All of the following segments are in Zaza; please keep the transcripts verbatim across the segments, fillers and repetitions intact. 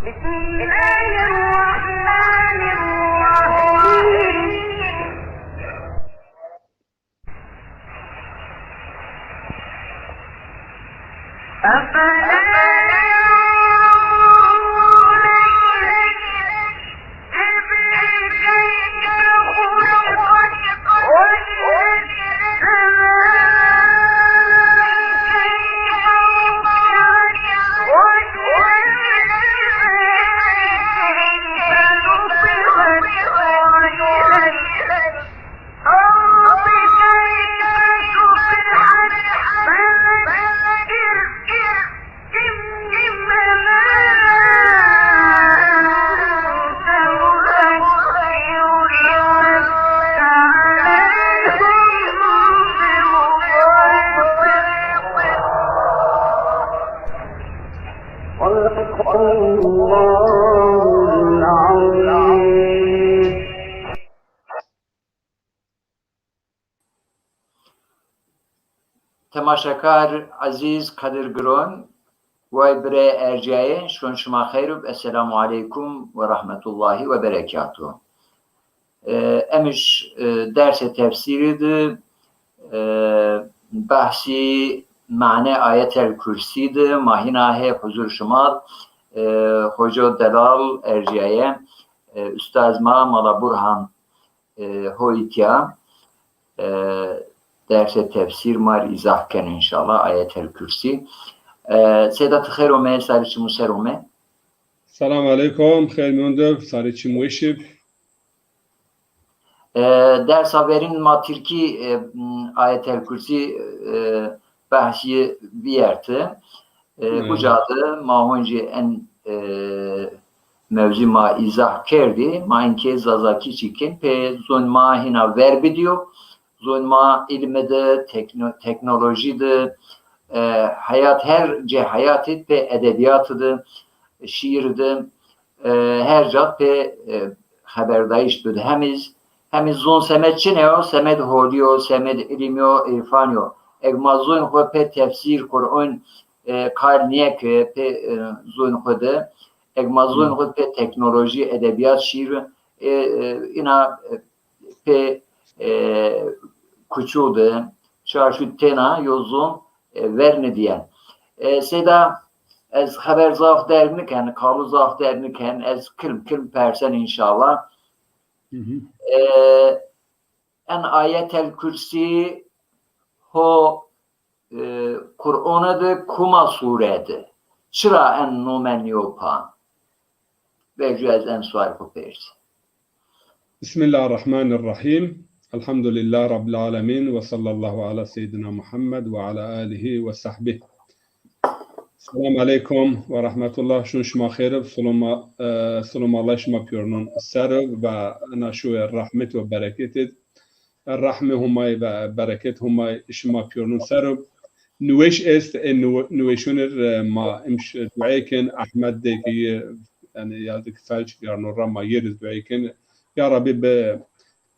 بسم الله الرحمن الرحيم. أفلا ينظرون إلى الإبل كيف خلقت وإلى السماء كيف رفعت وإلى الجبال كيف نصبت وإلى الأرض كيف سطحت فذكر إنما أنت مذكر لست عليهم بمسيطر. صدق الله العظيم. Temaşekar ezîz, qedirgiron, way birê ercîyayê, şon şima xeyr û esselamu aleykum ve rahmetullahi ve berekatuh. E, emij, e, dersê tefsîrî de, e, behsî mane Ayetel Kursî de ma hîna hê huzur şima, e, hoco delal ercîyaye, e, ustaz ma Mala Burhan, e, ho îtya, e, dersê tefsîr ma rê îzah keno înşallah, Ayetel Kursî. E, Seyda, ti xeyr ome, sarê çimû ser ome. Selam aleykum, xeyr mîyon de, sarê çimû weş ib. E, dersa verîn ma tirkî, e, m, Ayetel Kursî, e, behsî vîyerti. E, Hmm. Uca de ma honcî en, e, mewzî ma îzah kerdî. Ma inkê zazakî çî kin, pê zon ma hîna ver bidîyo. Zon ma îlmi de, tekno-, teknolojî de, e, heyat, her cê heyatî pê edebîyatî de, şîîr de, e, her ca pê, e, xeberdayîş bid. Hemî z-, hemî zon semed çine yo, semed holî yo, semed îlmî yo, îrfanî yo. Eg ma zon xwu pê tefsîr, Qur'on, e, kar nîyeke pê, e, zon xwu de, eg ma zon xwu pê teknolojî, edebîyat, şîîr, e, e, îna, e, pê, e, kuçû de, çarşû têna yo zon, e, ver nidîyen. E, Seyda, ez xeber zaf derg niken, kalu zaf derg niken, ez kilm kilm persen înşallah. Hı hı. E, en Ayetel Kursî ho, e, Qur'one de kuma sure de? Çira en nome nîyo pa? Vejû ez en sual xwu persî. Bismillahirrahmanirrahim. Elhamdülillahi Rabbil alemin ve sallallahu ala seyyidina Muhammed ve ala alihi ve sahbihi. Selam aleykum ve rahmetullah. Şun şima xêr ib, siloma, e, siloma Allah şima pîyornon ser ib ve ena şuê rahmet ve bereket id. Rahmê Humay ve bereket Humay şima pîyornon ser ib. Niweş est, e, niwe-, niweşunir, e, ma imş duayê kin, Ahmet de ki, e, yani yazık felç vîyarno ra ma yeriz duayê kin. Ya Rabbi bi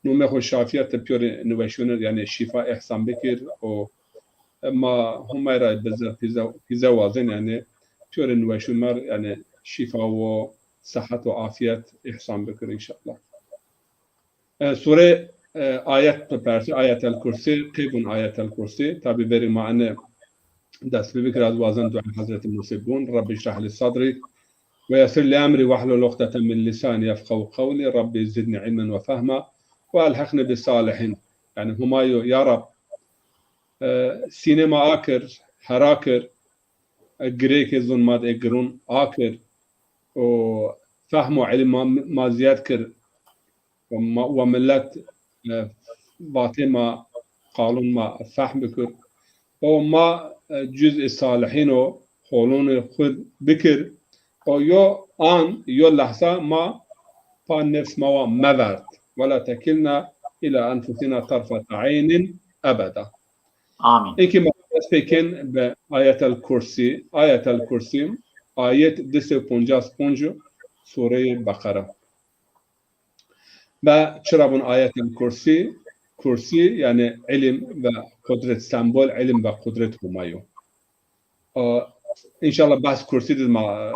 Nomê xo şafîyet de pîyorê niweşûnir, yanî şîfa îhsan bikir û ma Humay ra bize pîze, pîze wazên, yanî pîyorê niweşûn mer, yanî şîfa û sihet û afîyet îhsan bikir înşallah. E, sure, e, ayet bipersî, Ayetel Kursî, qey bûn Ayetel Kursî? Tabî verî ma ene dest pê bikir, ez wazen duayê Hezretî Musî bûn. Rabbi şrah li sadrî ve yessir li emrî vehlul uqdeten min lîsanî yefqehu qewlî. Rabbi zidnî ilmen ve fehma ve elhiqnî bis salihîn. Yanî Humayo, ya Rab, e, sînê ma akir, hera kir, e, girêkê zon ma de giron akir û fehm û ilim ma, ma zîyad kir. Wa, wa millet, e, vatê ma, qalon ma fehm bikir. O ma, e, cuzê salihîn o, holonê xwu bikir. O yo an, yo lehza ma pa nefs ma wa meverd. Ve la tekilna ila enfusina tarfete eynin ebeda. Amîn. Eke ma dest pê kin bi Ayetel Kursî. Ayetel Kursî, ayet di sey û poncas ponc, Sureyê Beqere. Ve çira bûn Ayetel Kursî? Kursî, yanî ilim ve qudret, sembol ilim ve qudret Huma yo. A, înşallah behs Kursî de ma, e,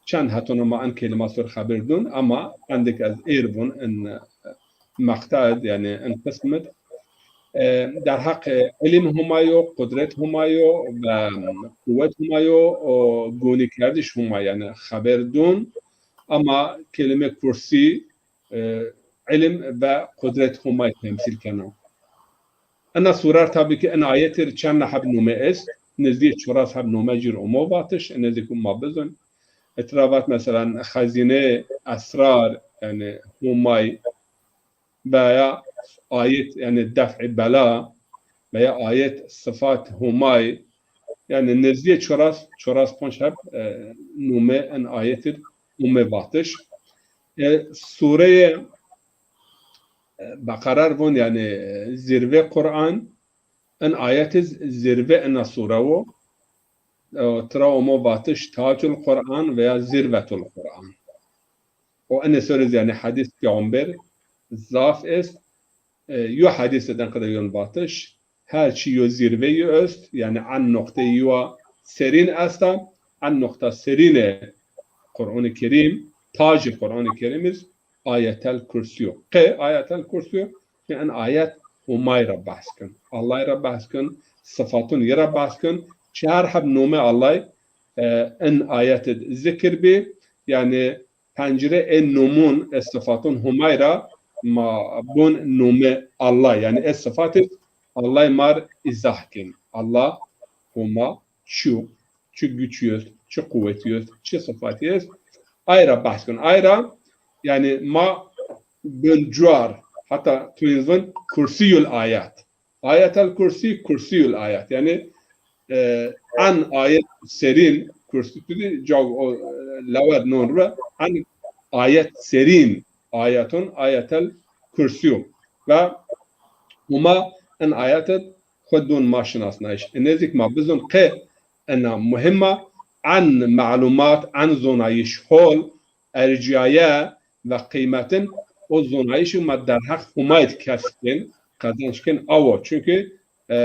çend hetona ma en kelîma ser xeber dûn, ama endik ez êr vûn in meqta id, yanî in qism id, e, derheq, e, îlim Homa yo, qudret Homa yo ve quwet Homa yo û gonîkerdiş Homa, yanî xeber dûn, ama kelîme kursî, e, îlim ve qudret Homay temsîl keno. Ena surer tabî ki en ayetî ri çend heb nome est, nizdî çoras heb nome cî ri omo vatiş, enê zî ku ma bizon. Etira vat mesela xezîne esrar, yanî Homay, veya ayet, yanî def'î bela, veya ayet sifat Homay, yanî nizdî çoras, çoras ponc heb, e, nome en ayetî ri ome vatiş. E, sureyê, e, Beqere ri vûn, yanî, e, zirve Quran, en ayet iz zirve ena sure wo. E, tira omo vatiş Tacul Quran veya Zirvetul Quran. O enê ser iz, yanî, hedîs peyxamber zaf est. E, yo hedîs id en qede yon vatiş. Her çî yo zirve yi est, yanî en noqteyê yi wa serîn esta, en noqta serînê Quranê Kerîm, tacê Quranê Kerîm iz Ayetel Kursî yo. Qe Ayetel Kursî yo? Çi en ayet Homay ra behs kin, Allay ra behs kin, sifatun yi ra behs kin. Çar heb nome Allay, e, en ayet id zikir bî. Yanî pencire ê nomûn, ê sifatûn Homay ra ma bûn nome Allah. Yanî ê sifatê Allay mar îzah kên. Allah, Homa, çi yo, çi guçî est, çi quwetî est, çi sifatî est. Ay ra behs kên. Ay ra, yanî ma bûn cuar, heta tu înzin kursîyul ayet. Ayetel Kursî, Kursîyul Ayet. Yanî, e, en ayet serîn, Kursî tu dî, ca o, e, lewet non re, en ayet serîn, ayetun, Ayetel Kursî. Ve Homa en ayet id xwu dûn ma şinasnayîş. Enê zî ki ma bizon qe ena muhîm a, en melumat, en zonayîş hol, ercîyaye ve qîmetin o zonayîşî ma derheq Homay id kesb kên, qezenc kên awo. Çunkî, e,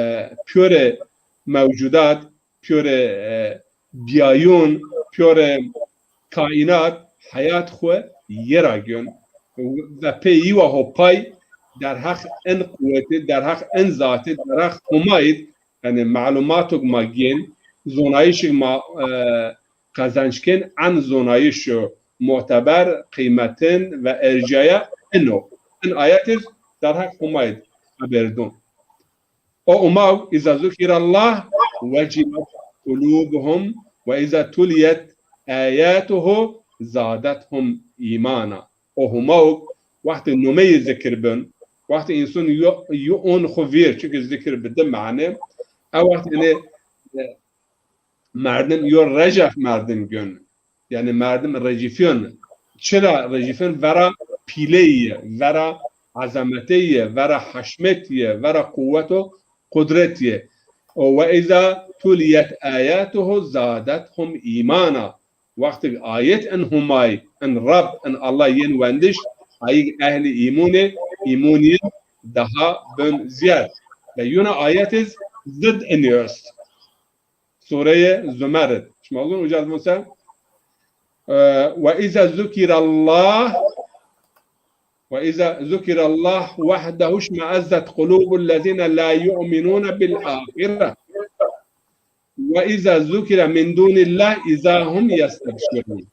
pîyorê mewcudat, pîyorê, e, bîyayûn, pîyorê kaînat heyat xwu yi ra gên. Ve pê yi wa ho pay derheq en quwetî, derheq en zatî, derheq Homay id, yanî melumato ki ma gên, zonayîşî ki ma, e, qezenc kên, en zonayîşo muteber, qîmetin ve ercîyaye eno. En ayet iz derheq Homay id xeber dûn. O Homay, "Îza zukirallah vecilet qulûbuhum ve îza tuliyet ayatuhu zadethum îmana." O Homay, wextê nomeyî zikir bin, wextê însan yo, yo on xwu vîr, çunkî zikir bi di mane, e wext, yanî, e, merdim yo recef merdim gên. Yanî merdim recifîyon. Çira recifîyon? Vera pîleyî yê, vera ezemeteyî yê, vera heşmetî yê, vera quwweto qudretî yê. O ve îza tuliyet ayatuhu zadethum îmana. Wextig ayet in Homay, in Reb, in Allah yên wendiş, ayig ehlî îmûnê, îmûnî daha bin zîyad. Ve yuna ayet iz zid inî est. Sureyê Zumer id. Şima zûn uca ez vûn se, e, "Ve îza zukirallah, ve îza zukirallah wehdehu şmeezzet qulûbullezîne la yu'minûne bil ahire. Ve îza zukire min dûnillah îza hum yestebşirûn."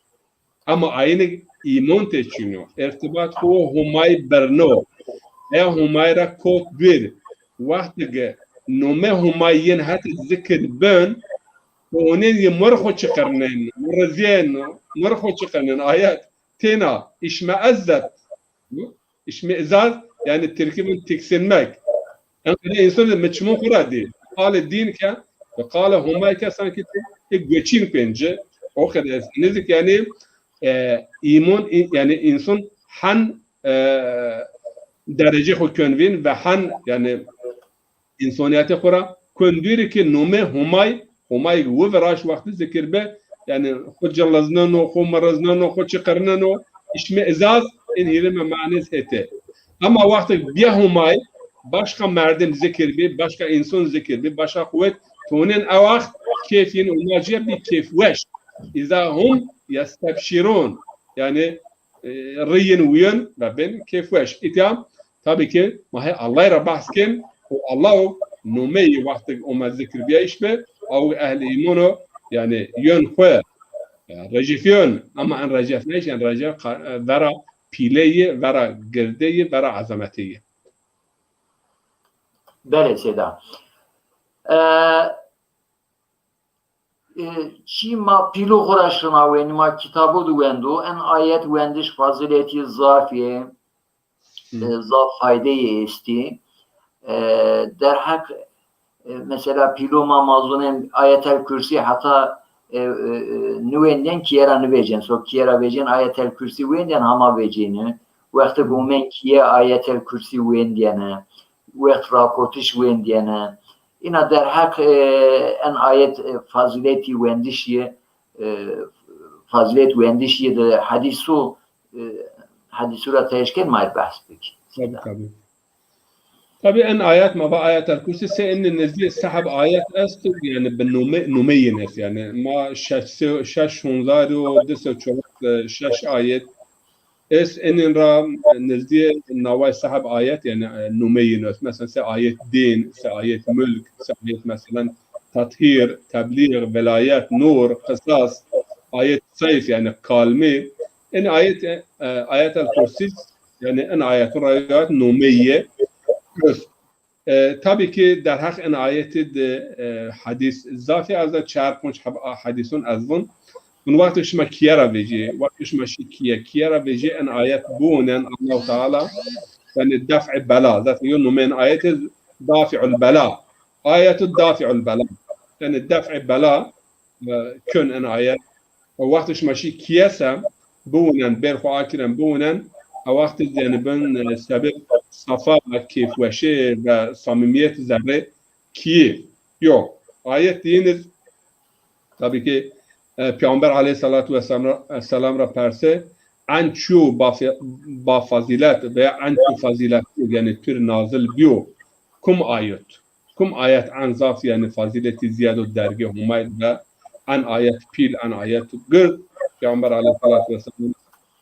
Ama ayînig îmon tê çîno, irtibat xwu Homay birno, e Homay ra kot dûr. Wextig nome Homay yin hetê zikir bin, onên yi mur xwu çiqirnên, mur rizîyên, mur xwu çiqirnên. Ayet têna, işmeezzet. İşmîzaz, yanî tirkî vûn tiksinmek. Enqede însan mi çimûn xwu ra dî. Qalê dîn ke, qalê Homay ke sankî ti, ti gueçîn pênci. O qede est. Nêzik yanî, e, îmon, i-, yanî însan hen, e, derecê xwu kön vîn ve hen, yanî, însonîyetê xwu ra kön dûrî ki nome Homay, Homay wi viraşt wextî zikir bi, yanî xwu cilizneno, xwu mirizneno, xwu çiqirneno, işmîzaz, in hîrê mi manês hetê. Ama wextig bîya Homay, başka merdim zikir bi, başka însan zikir bi, başka quwet, tonên e wext kêf yin Homay cî bî kêfweş. Îza hum yestebşîrûn. Yanî, e, rîyin wîyon ve bên kêfweş. Îtya, tabî ki, ma hê Allahî ra behs kên û Allah o nomeyî wextig ome zikir bîyayîş bi, aw ehlî îmon o, yanî, yon xwu, e, recifîyon, ama en recef neyîş, yanî recef qa-, e, vera pîleyî, vera girdeyî, vera ezameteyî. Belê, seyda. E, e, çî ma pîlo xo ra şinawenî, ma kitabo de wendo, en ayet wendiş faziletî zaf yê, e, zaf faydeyê estî. E, derheq, e, mesela pîlo ma, ma zonên Ayetel Kursî heta, e, e, e, niwendên kîye ra nivecên. So kîye ra vecên Ayetel Kursî wendên hama vecêni. Wextê omên kîye Ayetel Kursî wendêne. Wext rakotiş wendêne. Îna derheq, e, en ayet, e, faziletî wendişî, e, fazilet wendişî de hedîsu, e, hedîsu ra teyşken ma behs bik. Tabî, tabî. Tabî en ayet ma va Ayetel Kursî se enî nizdî seheb ayet est, yanî bi nome, nomeyîn est. Yanî ma şeş, şeş hezar û di sey çewres, e, şeş ayet est, enîn ra nizdî naway seheb ayet, yanî, e, nomeyîn est. Mesela se ayet dîn, se ayet mulk, se ayet mesela tathîr, teblîg, velayet, nur, qisas, ayet seyf, yanî kalmî. En ayet, e, Ayetel Kursî, yanî en ayetûn ra yo ayet nomeyî est. E, tabî ki derheq en ayetî de, e, hedîs zafî, ez de çar ponc heb-, hedîsûn ez vûn. Vûn wextê şima kîye ra vecî, wextê şima şî kîye, kîye ra vecî en ayet biwûnen, Allahu Teala, yanî def'e bela, zaten yo nomeyên ayetî dafi'ul bela. Ayetu dafi'ul bela. Yanî def'e bela, e, kön en ayet. O wextê şima şî kîye se, biwûnen, bêr xwu akirên biwûnen, o wextê, yanî, bin, e, sebeb safa ve kêfweşî ve samîmîyet zerrê kîyî. Yo. Ayet dîyin iz, tabî ki, e, Peyxamber aleyhîsselatu wesselam ra, selam ra persê, en çîyo ba fe-, ba fazilet veya en çîyo fazilet, yanî, tu rê nazil bîyo, kum ayet? Kum ayet en zaf, yanî, faziletî zîyad û dergê Homay de, en ayet pîl, en ayet gird, Peyxamber aleyhîsselatu wesselam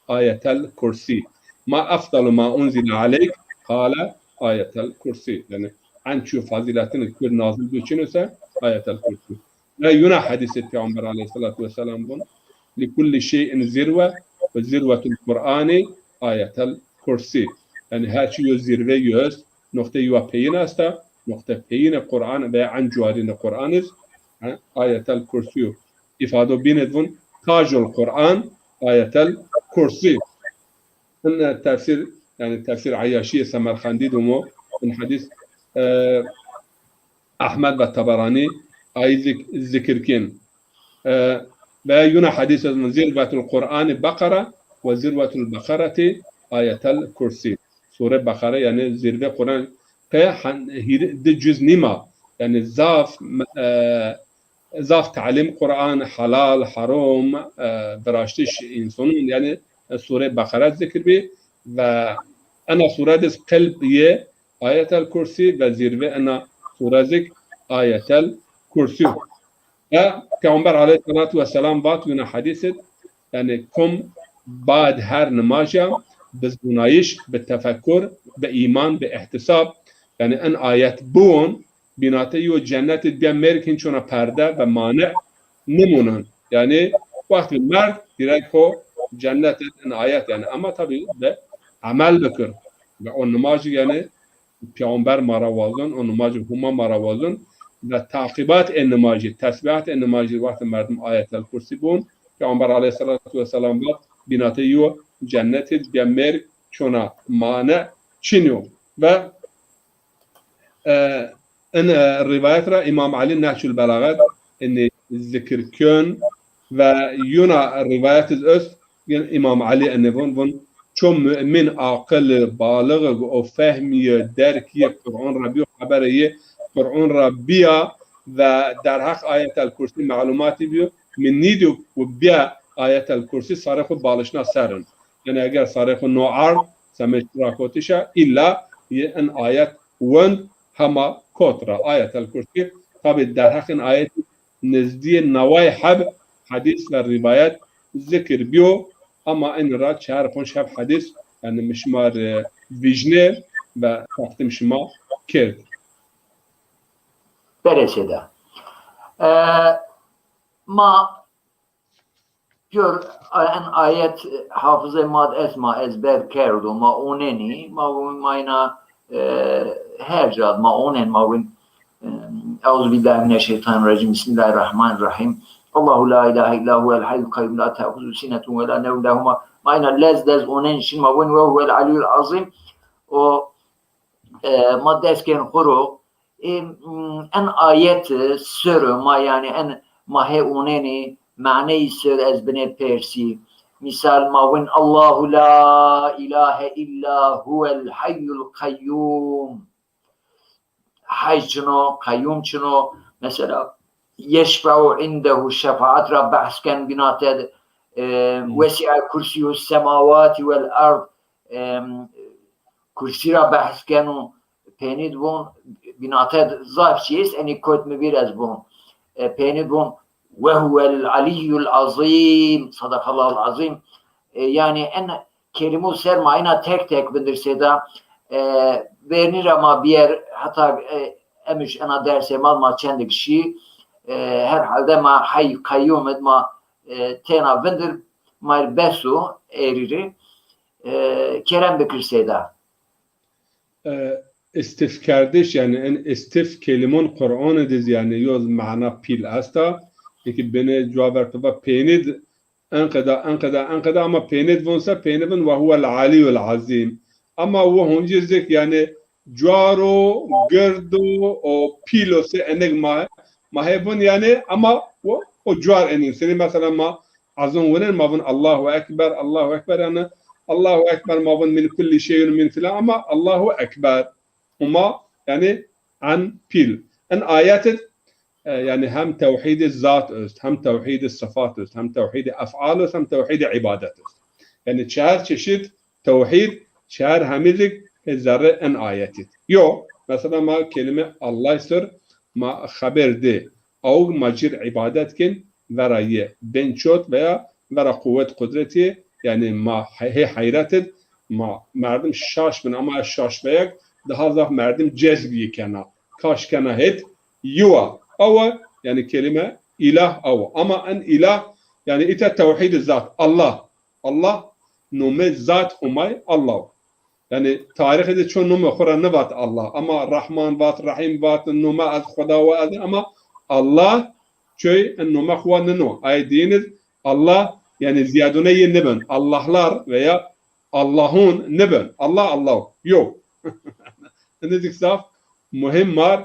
Ayetel Kursî. Ma efdalu ma unzile aleyk, qale Ayetel Kursî. Yanî en çîyo faziletîn tu rê nazil bîyo çin o se, Ayetel Kursî. Ve yuna hedîsê Peyxamber aleyhîsselatu wesselam vûn, "Li kulli şeyin zirve ve zirvetul Qur'ani Ayetel Kursî." Yanî her çî yo zirve yo est, noqtê yo peyîn esta, noqtê peyînê Qur'an veya en cuarînê Qur'an iz, he, Ayetel Kursî yo. Îfado bînê vûn, "Tacul Qur'an Ayetel Kursî." Hin, e, tefsîr, yanî tefsîr Eyyaşîyê Semerqendî de umo, hin hedîs, e, Ehmed ve Teberanî ayî zik-, zikir kên. E, ve yuna hedîs ez, "Zirvetul Qur'ani Beqere ve zirvetul Beqereti Ayetel Kursî." Sure Beqere, yanî zirve Qur'an, qe hen-, hîr-, di cüz nîma. Yanî zaf, e, zaf telim Qur'an, helal, herom, e, viraştiş însanûn, yanî, e, Sure Beqere zikir bî ve ena sure diz qelb yê Ayetel Kursî ve zirve ena sure zik Ayetel Kursî. Ve Peyxamber aleyhîsselatu wesselam vat yuna hedîs id, yanî kum bad her nimaja bi zonayîş, bi tefekkur, bi îman, bi îhtîsab, yanî en ayet biwon, bînate yo cennet id bîya mêrik, hîn çona perde ve mani nimûnen. Yanî wextê merd direk xo cennet id in ayet, yanî, ama tabî bi emel bikir. Ve o nimajî, yanî, Peyxamber ma ra wazon, o nimajî Homa ma ra wazon. Ve taqibat ê nimajî, tesbîhat ê nimajî wextê merdim Ayetel Kursî biwon, Peyxamber aleyhîsselatu wesselam vat, bînate yo cennet id bîya mêrik, çona mani çin o. Ve, e, in, e, rîwayet ra Îmam Elî Nehcul Belaxet inî zikir kön ve yuna rîwayet iz est, yin Îmam Elî inî vûn, vûn, ço mu'min aqil balixig o fehmîye, derkîye Qur'an ra bîyo, xeberê yê Qur'an ra bîya ve derheq Ayetel Kursî melumatî bîyo, mi nîdîyo û bîya Ayetel Kursî sarê xo balişna ser in. Yanî eger sarê xo no ard, semê rakotişa îlla yê in ayet wend hema kot ra. Ayetel Kursî, tabî derheq in ayet nizdîyê neway heb hedîs ve rîwayet zikir biyo, ama eni ra çar ponc heb hedis, yanî mi şima rê vijnê ve teqdîm şima kerd. Belê seyda. E, ma pîyor en ayet hafizê ma de est, ma ezber kerdo, ma onenî, ma vûn ma îna, e, her ca ma onen, ma vûn, e, Euzubillahimineşşeytanirracim, Bismillahirrahmanirrahim. Allahu la ilahe illa huvel hayyul kayyum la te'xuzuhu sinetun ve la nevm, lehu ma, ma îna lez lez onen şin, ma vûn ve huvel aliyyul azim. O, e, ma dest kên xwu ro, e, m, en ayet, e, ser o ma, yanî en ma hê onenî, maneyî ser ez binê persî. Mîsal ma vûn Allahu la ilahe illa huvel hayyul kayyum. Hay çin o, kayyum çin o. Mesela, yeşfe'u indehu şefaat ra behs ken bîna ted, e, wesi'a kursiyuhu semawati vel ard, e, kursî ra behs keno, pênî di vûn, bîna ted zaf çî est, enî kot mi vîr ez vûn. E, pênî di vûn, ve huvel aliyyul azîm, sadakallahul azîm. E, yanî en kelîmo ser ma îna tek tek vindir seyda, e, vernî ra ma bîyer heta, e, emij ena dersê ma, ma çendik şî, e, herhalde ma hay kayyum id ma, e, têna vindir ma bes o êrî rê. E, kerem bikir seyda. E, istif kerdiş, yanî en istif kelîmon Qur'anî diz, yanî yo mana pîl esta. Eki binê cuwa ver tu va pênî d-, enqeda, enqeda, enqeda, ama pênî d vûn se, pênî vûn ve huvel aliyyul azîm. Ama wo huncî zik, yanî cuar o, gird o, o pîl o se enig ma, ma hê vûn yanî, ama wo, o cuar enin. Senî mesela ma ezan winen ma vûn Allahu Ekber, Allahu Ekber, yanî Allahu Ekber ma vûn min kulli şeyin min filan, ama Allahu Ekber. Huma, yanî en pîl. En ayet id, e, yanî hem tewhîdê zat est, hem tewhîdê sifat est, hem tewhîdê ef'al est, hem tewhîdê îbadet est. Yanî çar çeşit tewhîd, çar hemî zik hê zerrê en ayet id. Yo, mesela ma kelîme Allah ser ma xeber dê. Awg ma cir îbadet kên vera yê, bên çot veya vera quwet qudretî, yanî ma he-, hê heyret id, ma merdim şaş bin, ama şaş veyek daha zaf merdim cezb yê kena, kaş kena hêt yiwa. Awa, yanî kelîme îlah awa. Ama en îlah, yanî îta tewhîd zat, Allah. Allah, nome zat Humay Allah. Yanî tarîxî de ço nome xwu ra nivat Allah. Ama Rahman vat, Rahîm vat, nome ez Xuda wa ez, ama Allah çoy en nome xwu wa nino. Ay dîn id Allah, yanî zîyadûne yê nibin. Allahlar veya Allahûn nibin. Allah, Allah. Yo. Indi zik zaf muhîm mar.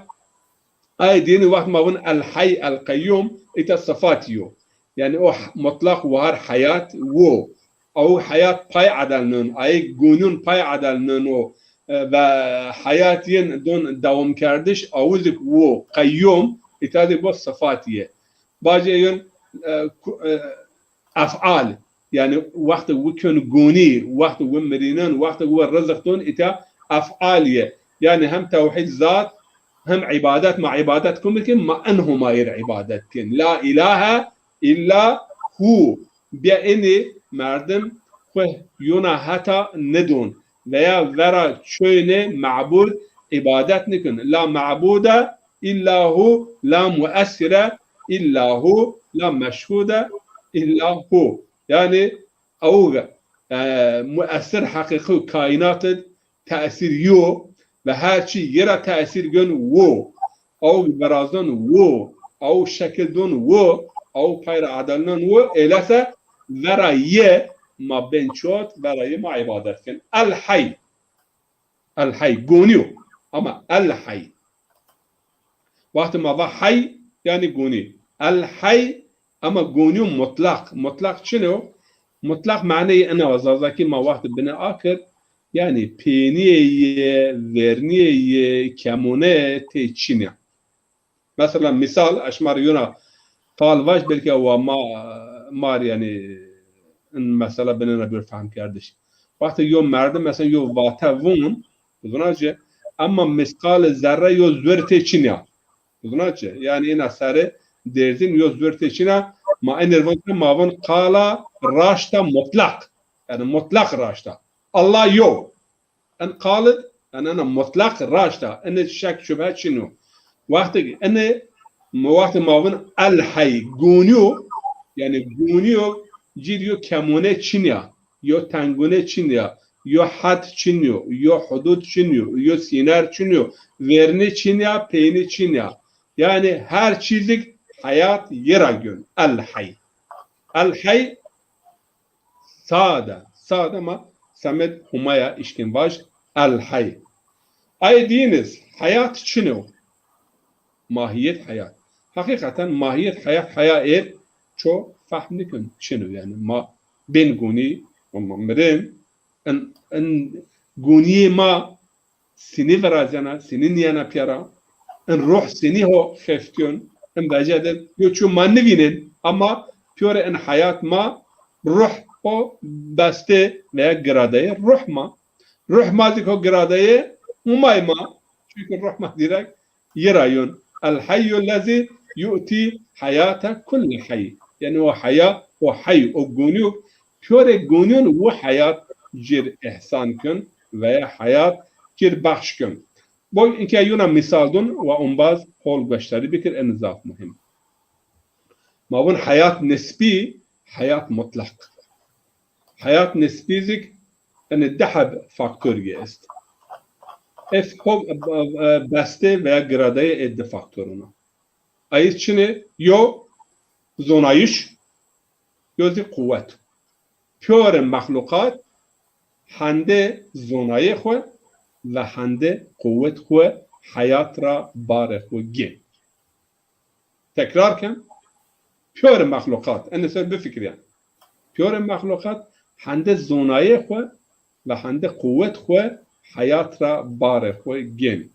Ay dînî wext ma vûn El Hay El Qeyyum, îta sifat yo. Yanî o h-, mutlaq wahar heyat wo. Aw heyat pay edelnên, ay gonîyon pay edelnên o, e, ve heyat yin don dewamkerdiş, aw zik wo. Qeyyum, îta de bo sifat ye. Bacê yin, e, ku-, e, ef'al. Yanî wextê wi kên gonî, wextê wi mirînin, wextê wi riziq don, îta ef'al ye. Yanî hem tewhîd zat, hem îbadet, ma îbadet kum kên, ma en Humayî rê îbadet kên. La îlahe îlla hu. Bîya enî merdim xwu yona heta nidon veya vera çoynê mebûd îbadet nikin. La mebûde îlla hu, la muessire îlla hu, la meşhude îlla hu. Yanî awg, e, muessir heqîqî kaînat id tesîr yo ve her çî yi ra tesîr gön wo. Awg virazon wo, awg şekil don wo, awg pay ra edelnon wo, êlese vera yi ma bên çot, vera yi ma îbadet kên. El Hay. El Hay, gonî yo. Ama El Hay. Wextê ma va hay, yanî gonî. El Hay, ama gonî yo mutlaq. Mutlaq çin o? Mutlaq maneyê ena wa, Zazakî ma wextê bine akir, yanî pênîyê yê, vernîyê yê, kemûne tê çin a. Mesela mîsal, ez şima rê yona qal vaj, belkî wa ma, ma rê yanî in mesela binena bir fehmkerdiş. Wextê yo merdim mesela yo vate vûn, zûna ci, ema misqalê zerre yo zûr tê çin a. Zûna ci. Yanî ena serê dêrzîn yo zûr tê çin a, Ma enê vun ke ma vun qala raşta mutlaq. Yanî mutlaq raşta. Allah yo. En qal id, yanî ena mutlaq raşta. Ene şek şubhe çin o. Wextê ene, wextê ma vun el hey, gonî yo, yanî gonî yo, cir yo kemune çin ya, yo tengune çin ya, yo had çin yo, yo hudud çin yo, yo sîner çin yo, vernî çin ya, peynî çin ya. Yanî her çîzik heyat yi ra gön. El hey. El hey sade. Sade ma semed Humaya işkin vaj el hey. Ay dîniz heyat çin o. Mahiyet heyat. Heqîqeten mahiyet heyat heya êr ço fehm nikun çin o. Yanî ma bên gonî, ma mirin, en, en gonîyê ma sinî virazena, sinî nîyena pîya ra. In ruh sinî ho xeftîyon, in vece de yo çu ma nivînên, ama pîyorê in heyat ma ruh ho bestê veya giradeyê ruh ma. Ruh ma zî ko giradeyê Humay ma. Çunkî ruh ma dîrek yi ra yon. El heyyu lezî yu'tî heyate kulli hey. Yanî o heya, o hey, o gonîyo, pîyorê gonîyon wu heyat cir îhsan kun veya heyat cir baxş kun. Boy inke yuna mîsal dun wa umbaz hol goştarî bikir, en zaf muhîm. Ma vun heyat nisbî, heyat mutlaq. Heyat nisbî zik, yanî di heb faktor yi est. Ef ho, e, e, bestê veya giradeyê ê di faktorun o. Ayîz çinê, yo zonayîş, yo zî quwet. Pîyorê mexluqat hende zonayê xwu ve hende quwet xwu heyat ra barê xwu gên. Tekrar ken, pîyorê mexluqat, enê ser bifikirîyen. Pîyorê mexluqat hende zonayê xwu ve hende quwet xwu heyat ra barê xwu gên.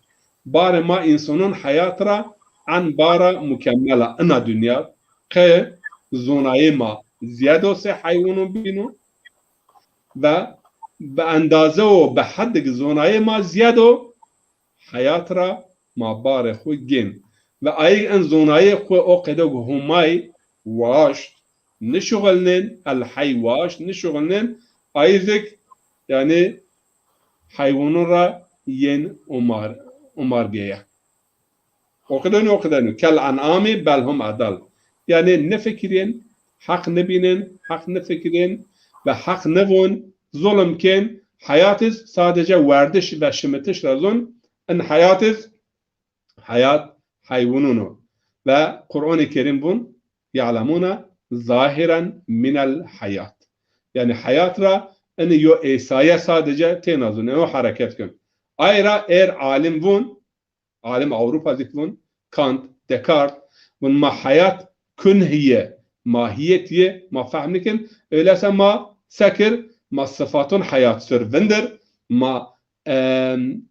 Barê ma însanon heyat ra en bara mukemmel a ina dinya, qe zonayê ma zîyado se heywanon bîno ve bi endaze û bi heddik zonayê ma zîyado heyat ra ma barê xwu gên. Ve ayîg en zonayê xwu o qede ku Humay waşt nişuxilnên, el hey waşt nişuxilnên, ayî zik, yanî heywanon ra yên umar, umargeye. O qedenu, o qedenu. Kel en'amî bel hum edal. Yanî nifikirên, heq nibînên, heq nifikirên ve heq nivon, zulm kên, heyat iz sadece werdiş ve şimitiş ra zon, in heyat iz heyat heywanon o. Ve Qur'anê Kerîm vun, "Ye'lemûne zahiren minel heyat." Yanî heyat ra ini yo êsaye sadece têna zun, ino hereket kun. Ay ra êr alim vun, alim Ewropa zik vun, Kant, Descartes, vun ma heyat kunhîye, mahiyetîye ma fehm nikin. Öyleyse ma sekir, ma sifatun heyat sur vindir, ma, em,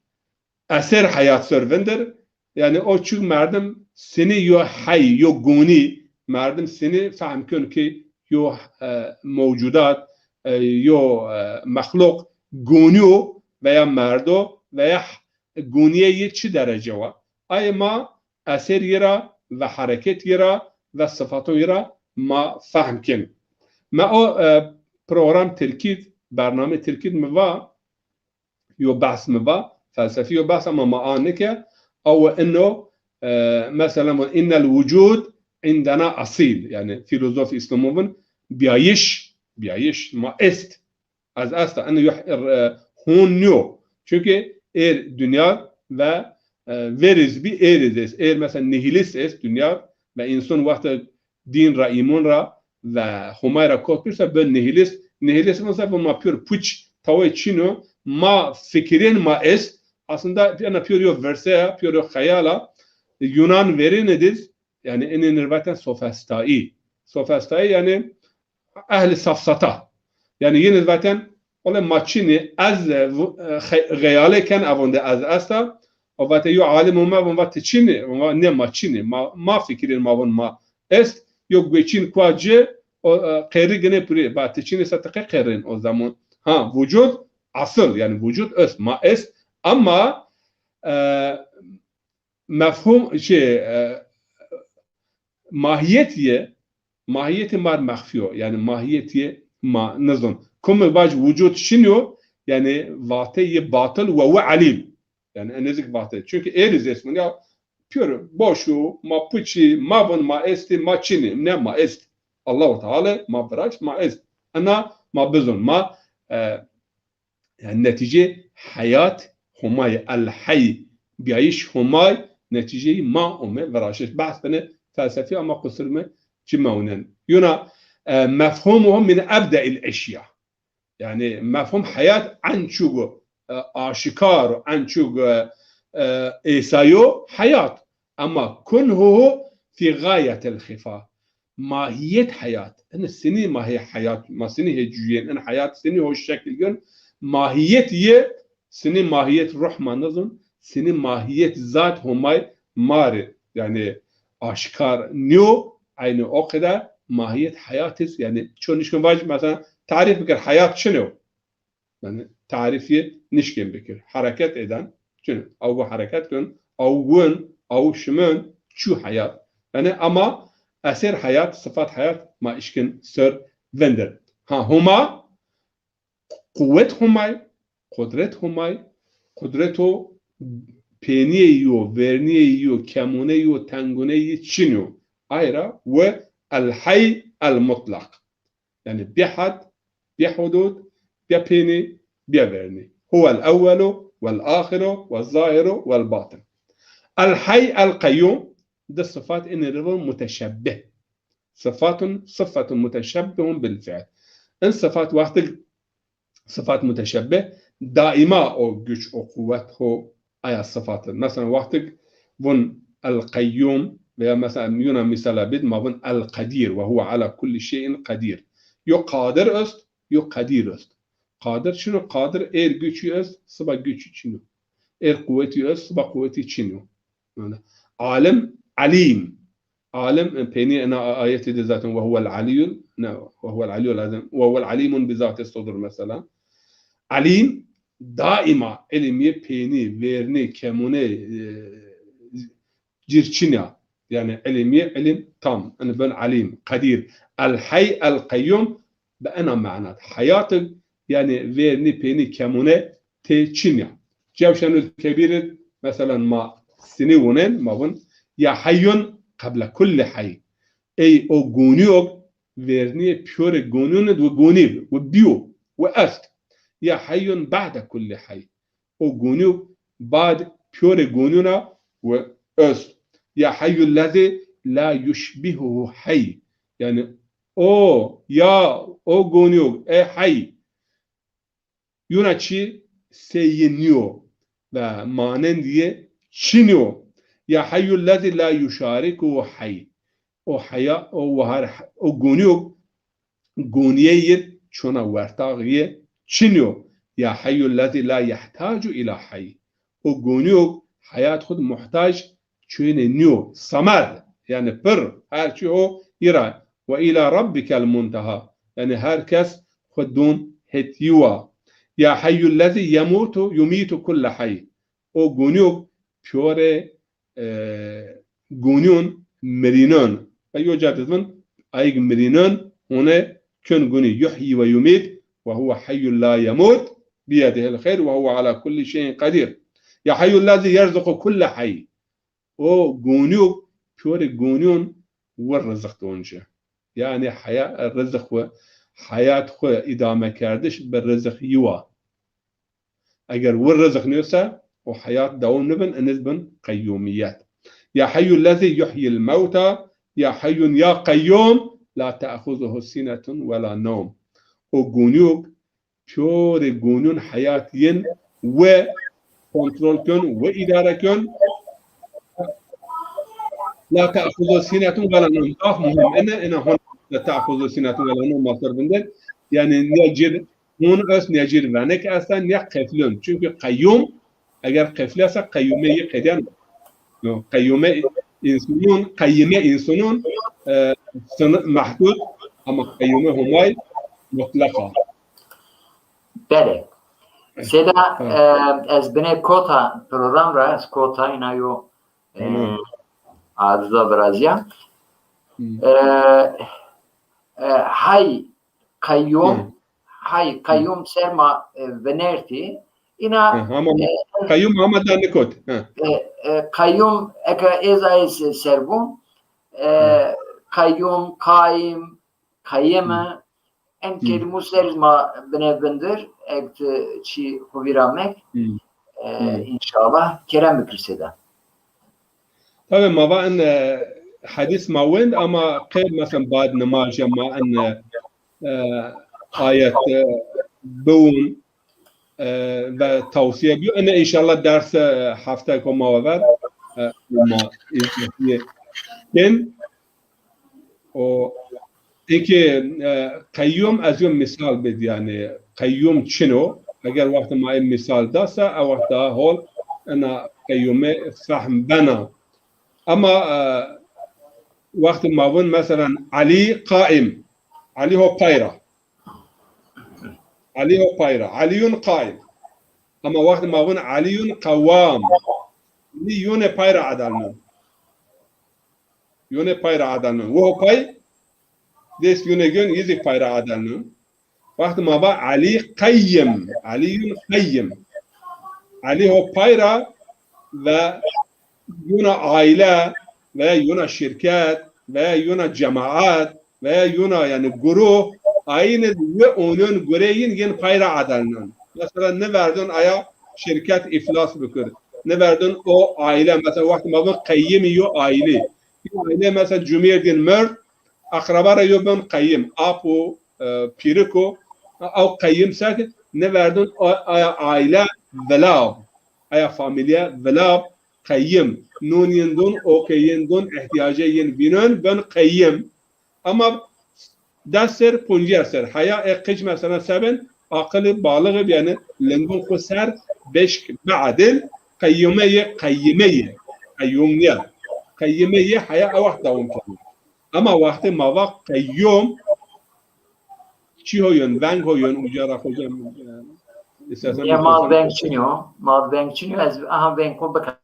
eser heyat ser vindir. Yanî o çik merdim sinî yo hey, yo gonî, merdim sinî fehm kun ki yo, e, mewcudat, e, yo, e, mexluq gonî yo veya merdo veya h-, gonîye yi çi derece wa. Ay ma eser yi ra ve hereket yi ra ve sifato yi ra ma fehm kin. Me o, e, program tirkîd, bername tirkîd mi va, yo behs mi va, felsefî yo behs ama ma a nike, awe ino, e, mesela, "Innel wucud indena asîl." Yanî fîlozof Îslamû vin, bîyayîş, bîyayîş, ma est. Ez esta, ino yo, e, hûn nîyo. Çunkî êr dinya ve, e, verîz bî, êr iz est. Êr mesela nihilîst est dinya ve însan wexta dîn ra, îmon ra ve Homay ra kot pîr se bi nihilîst. Nihilîst vun se vun ma pîyor puç, tawê çin o, ma fikirên ma est. Aslında ena pîyor yo verse ya, pîyor yo xeyal a. Yunan verêne diz, yanî enê nir vaten sophistayî. Sophistayî yanî ehli safsata. Yanî yenê vaten, "Ole ma çinî, ez, e, vu-, e, xe-, xeyalê ken avonde ez esta." O vate yo alim ome, vun va ti çinî, vun va ne ma çinî, ma, ma fikirên ma vun ma est, yo gueçîn kua ci, o, e, qerrî gine purî, va ti çinî se ti qe qerrên o zaman. Ha, vucud asıl, yanî vucud est, ma est, ama, e, mefhum, şey, e, mahiyet yi, Mahîyetê ma r mexfî yo. Yanî mahîyetê ma nizon. Kome vac wucud çin yo, yanî vateyê batil we wi elîm. Yanî enê zî ki vate. Çunkî êrî zî esmon ya pîyor boş o, ma puçî, ma vun ma estî, ma çinî. Ne, ma est. Allahu Teala ma viraşt, ma est. Ena ma bizon. Ma, e, yanî netîcê heyat Homay, el-Hey, bîyayîş Homay, netîceyî ma ome viraşiş. Behs bine felsefî ama qusur mi ci mewnen. Yuna, e, mefhumuhu min ebde'il eşya. Yanî mefhum heyat en çugo, e, aşikar, en çugo, e, êsayo heyat. Ama kunhuhu fî gayetil xîfa. Mahîyet heyat. Ini sinî mahî heyat, ma sinî hê cuyên, in heyat sinî ho şekil gön. Mahîyet yê, sinî mahîyet ruh ma nizon, sinî mahîyet zat Homay ma rê. Yanî aşikar nîyo, eynî o qeder mahîyet heyat iz, yanî ço nişkin vac, mesela, tarîf bikir, heyat çin o. Yanî tarîfî nişkên bikir. Hereket êden. Çin. Ew bu hereket kön, ew win, ew şimin, çu heyat. Yanî ama eser heyat, sifat heyat ma işkin ser vindir. Ha, Homa, quwet Homay, qudret Homay, qudreto pênîyeyî yo, vernîyeyî yo, kemoneyî yo, tengoneyî çin yo. Ayra we el-Hey el-Mutlaq. Yanî bî had, bî hudud, bî pênî, bî vernî. Huwel ewwelu wel axiru wel zahiru wel batin. El Hey el Qeyyum, di sifat inî ri vun muteşebbih. Sifatun, sifatun muteşebbihun bil fi'l. In sifat wextik sifat muteşebbih, daîma o güç, o quwet, ho aya sifat. Mesela wextik vun el Qeyyum veya mesela yuna mîsala bid, ma vun el Qedîr ve huve ala kulli şeyin qedîr. Yo qadir est, yo qedîr est. Qadir çin o, qadir êr güçî est, siba güçî çin o. Êr quwetî est, siba quwetî çin o. Yanî alim, elîm. Alim, e, peynî ena a-, ayetî de zaten ve huvel aliyyul, ne, ve huvel aliyyul azim, ve huvel alimun bi zati sudur mesela. Alim, daîma ilim yê peynî, vernî, kemûne, e, cir çin ya. Yanî ilim yê ilim tam. Yanî ben alim, qedîr. El Hey, El Qeyyum, bi ena manat. Heyat, yanî vernî, peynî, kemûne tê çin ya. Cewşenul Kebîr, mesela ma sinî wunen, ma vun, ya heyyun qeble kulli hey. Ey o gonîyog, vernîyê pîyorê gonîyon id wi gonî bi, wi bîyo, wi est. Ya heyyun ba'de kulli hey. O gonîyog bad pîyorê gonîyon a wi est. Ya heyyul lezî la yuşbihuhu hey. Yanî o, ya o gonîyog, ey hey. Yuna çî sey yi nîyo ve manend yi çin yo. Ya heyyul lezî la yuşarikuhu hey. O heya, o wahar, o gonîyo, gonîye yi çona wertax yi çin yo. Ya heyyul lezî la yehtacu ila hey. O gonîyo heyat xud muhtac çuyêne nîyo. Samed, yanî pir, her çî ho yi ra. Ve ila rabbikel munteha. Yanî her kes xwu dûn het yi wa. Ya heyyul lezî yemutu, yumitu kulle hey. O gonîyo pîyorê, e, gonîyon mirînon. Ve yo ca de zî vun, ayig mirînon, hone kön gonî, yuhyi ve yumit, ve huve heyyul la yemut, biyedihil xeyr ve huve ala kulli şeyin qedîr. Ya heyyul lezî yerzuqu kulle hey. O gonîyo pîyorê gonîyon wi riziq don ci. Yanî heya-, riziq wi, heyat xwu îdame kerdiş bi riziq yi wa. Eger wi riziq nêse, o heyat dewam nibin, iniz bin qeyyumîyet. Ya heyyul lezî yuhyil mewta, ya heyyun ya qeyyum, la te'xuzuhu sinetun ve la newm. O gonîyo pîyorê gonîyon heyat yin wi kontrol kön, wi îdare kön. La te'xuzuhu sinetun ve la newm. Zaf muhîm. Ene, ene hon la te'xuzuhu sinetun ve la newm ma ser vinde. Yanî ne cir hon est, ne cir venik esta, ne qeflon. Çunkî qeyyum, eger qeflî esta, qeyyume yi qedîyen. No, qeyyume însanun, qeyyime însanun, e, sınır, mehdud, ama qeyyume Homay mutlaq a. Belê. Seyda, ha, e, ez binê kota program ra, ez kota îna yo, e, tamam, arıza virazîya. Hı. E, e, hay qeyyum, Hı. hay qeyyum ser ma, e, vinertî. Îna, Hı, ama e, qeyyum ama da nikot. Hı. e, e, qeyyum eke êza ê se-, serbûn, e, Hı. qeyyum, qaim, qayime, Hı. en Hı. kelîmû ser ma bine vindir, eg ti çî xwu vîra mek, Hı. e, Hı. înşallah kerem bikir sêde. Tabii ma va en, e, hedîs ma wend ama qey mesela bad nimaj ya ma en, e, e, ayet, e, biwun, e, ve tavsiye biyo. Ene înşallah ders, e, hefte ko ma ver, e, ma izletiye ken. O, eke, e, qeyyum ez yo misal bid, yanî qeyyum çin o. Eger wextê ma ê misal da se, e wext daha hol ena qeyyume fehm bena. Ama, e, wextê ma vun, meselen, Elî qaim. Elî ho pay ra. Elî ho pay ra. Elîyun qaim. Ama wextê ma vun Elîyun qewwam. Elî yone pay ra edelno. Yone pay ra edelno. Wo pay, dest yone gön, yi zî pay ra edelno. Wextê ma va Elî qeyyim. Elîyun qeyyim. Elî ho pay ra ve yona aîle veya yona şirket veya yona cemaat veya yona, yanî, guruh, ayîne wi onon gurê yin yin pay ra edelnon. Mesela, niverdon aya şirket îflas bikir. Niverdon o aîle, mesela, wextê ma vun qeyyimî yo aîlî. Yo aîle, mesela, cumêrdîn merd, aqreba ra yo ben qeyyim. Apo, e, pîriko, ew qeyyim sek, niverdon a-, aya aîle vilav, aya famîlye vilav, qeyyim. Nun yin dun, okê yin dun, îhtîyacê yin vînon, ben qeyyim. Ama des ser, poncîyer ser. Heya e qic mesela se ben, aqilî balixî bi, yanî lingun xwu ser beşk biedil, qeyyume yê, qeyyime yê. Qeyyum nîya. Qeyyime yê heya e wext dewam keno. Ama wextê ma va qeyyum, çi ho yon, veng ho yon, uca ra hocam, e, istersen. Ya, ma veng çin yo, ma veng çin yo, ez aha veng xwu bika.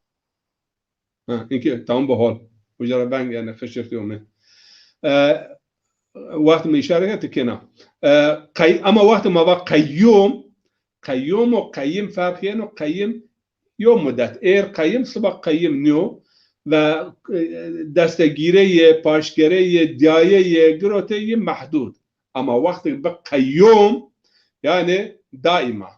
Ha, inki tamam, bu hol. Uca ra veng, yanî xişirtî ome. E, wext mi îşare ke ti kena. E, qey-, ama wextê ma va qeyyum, qeyyum û qeyyim ferq yeno, qeyyim yo mudet. Êr qeyyim, siba qeyyim nîyo. Ve, e, destegîre yê, paşgere yê, dîyaye yê, girote yê mehdud. Ama wextê bi qeyyum, yanî daîma.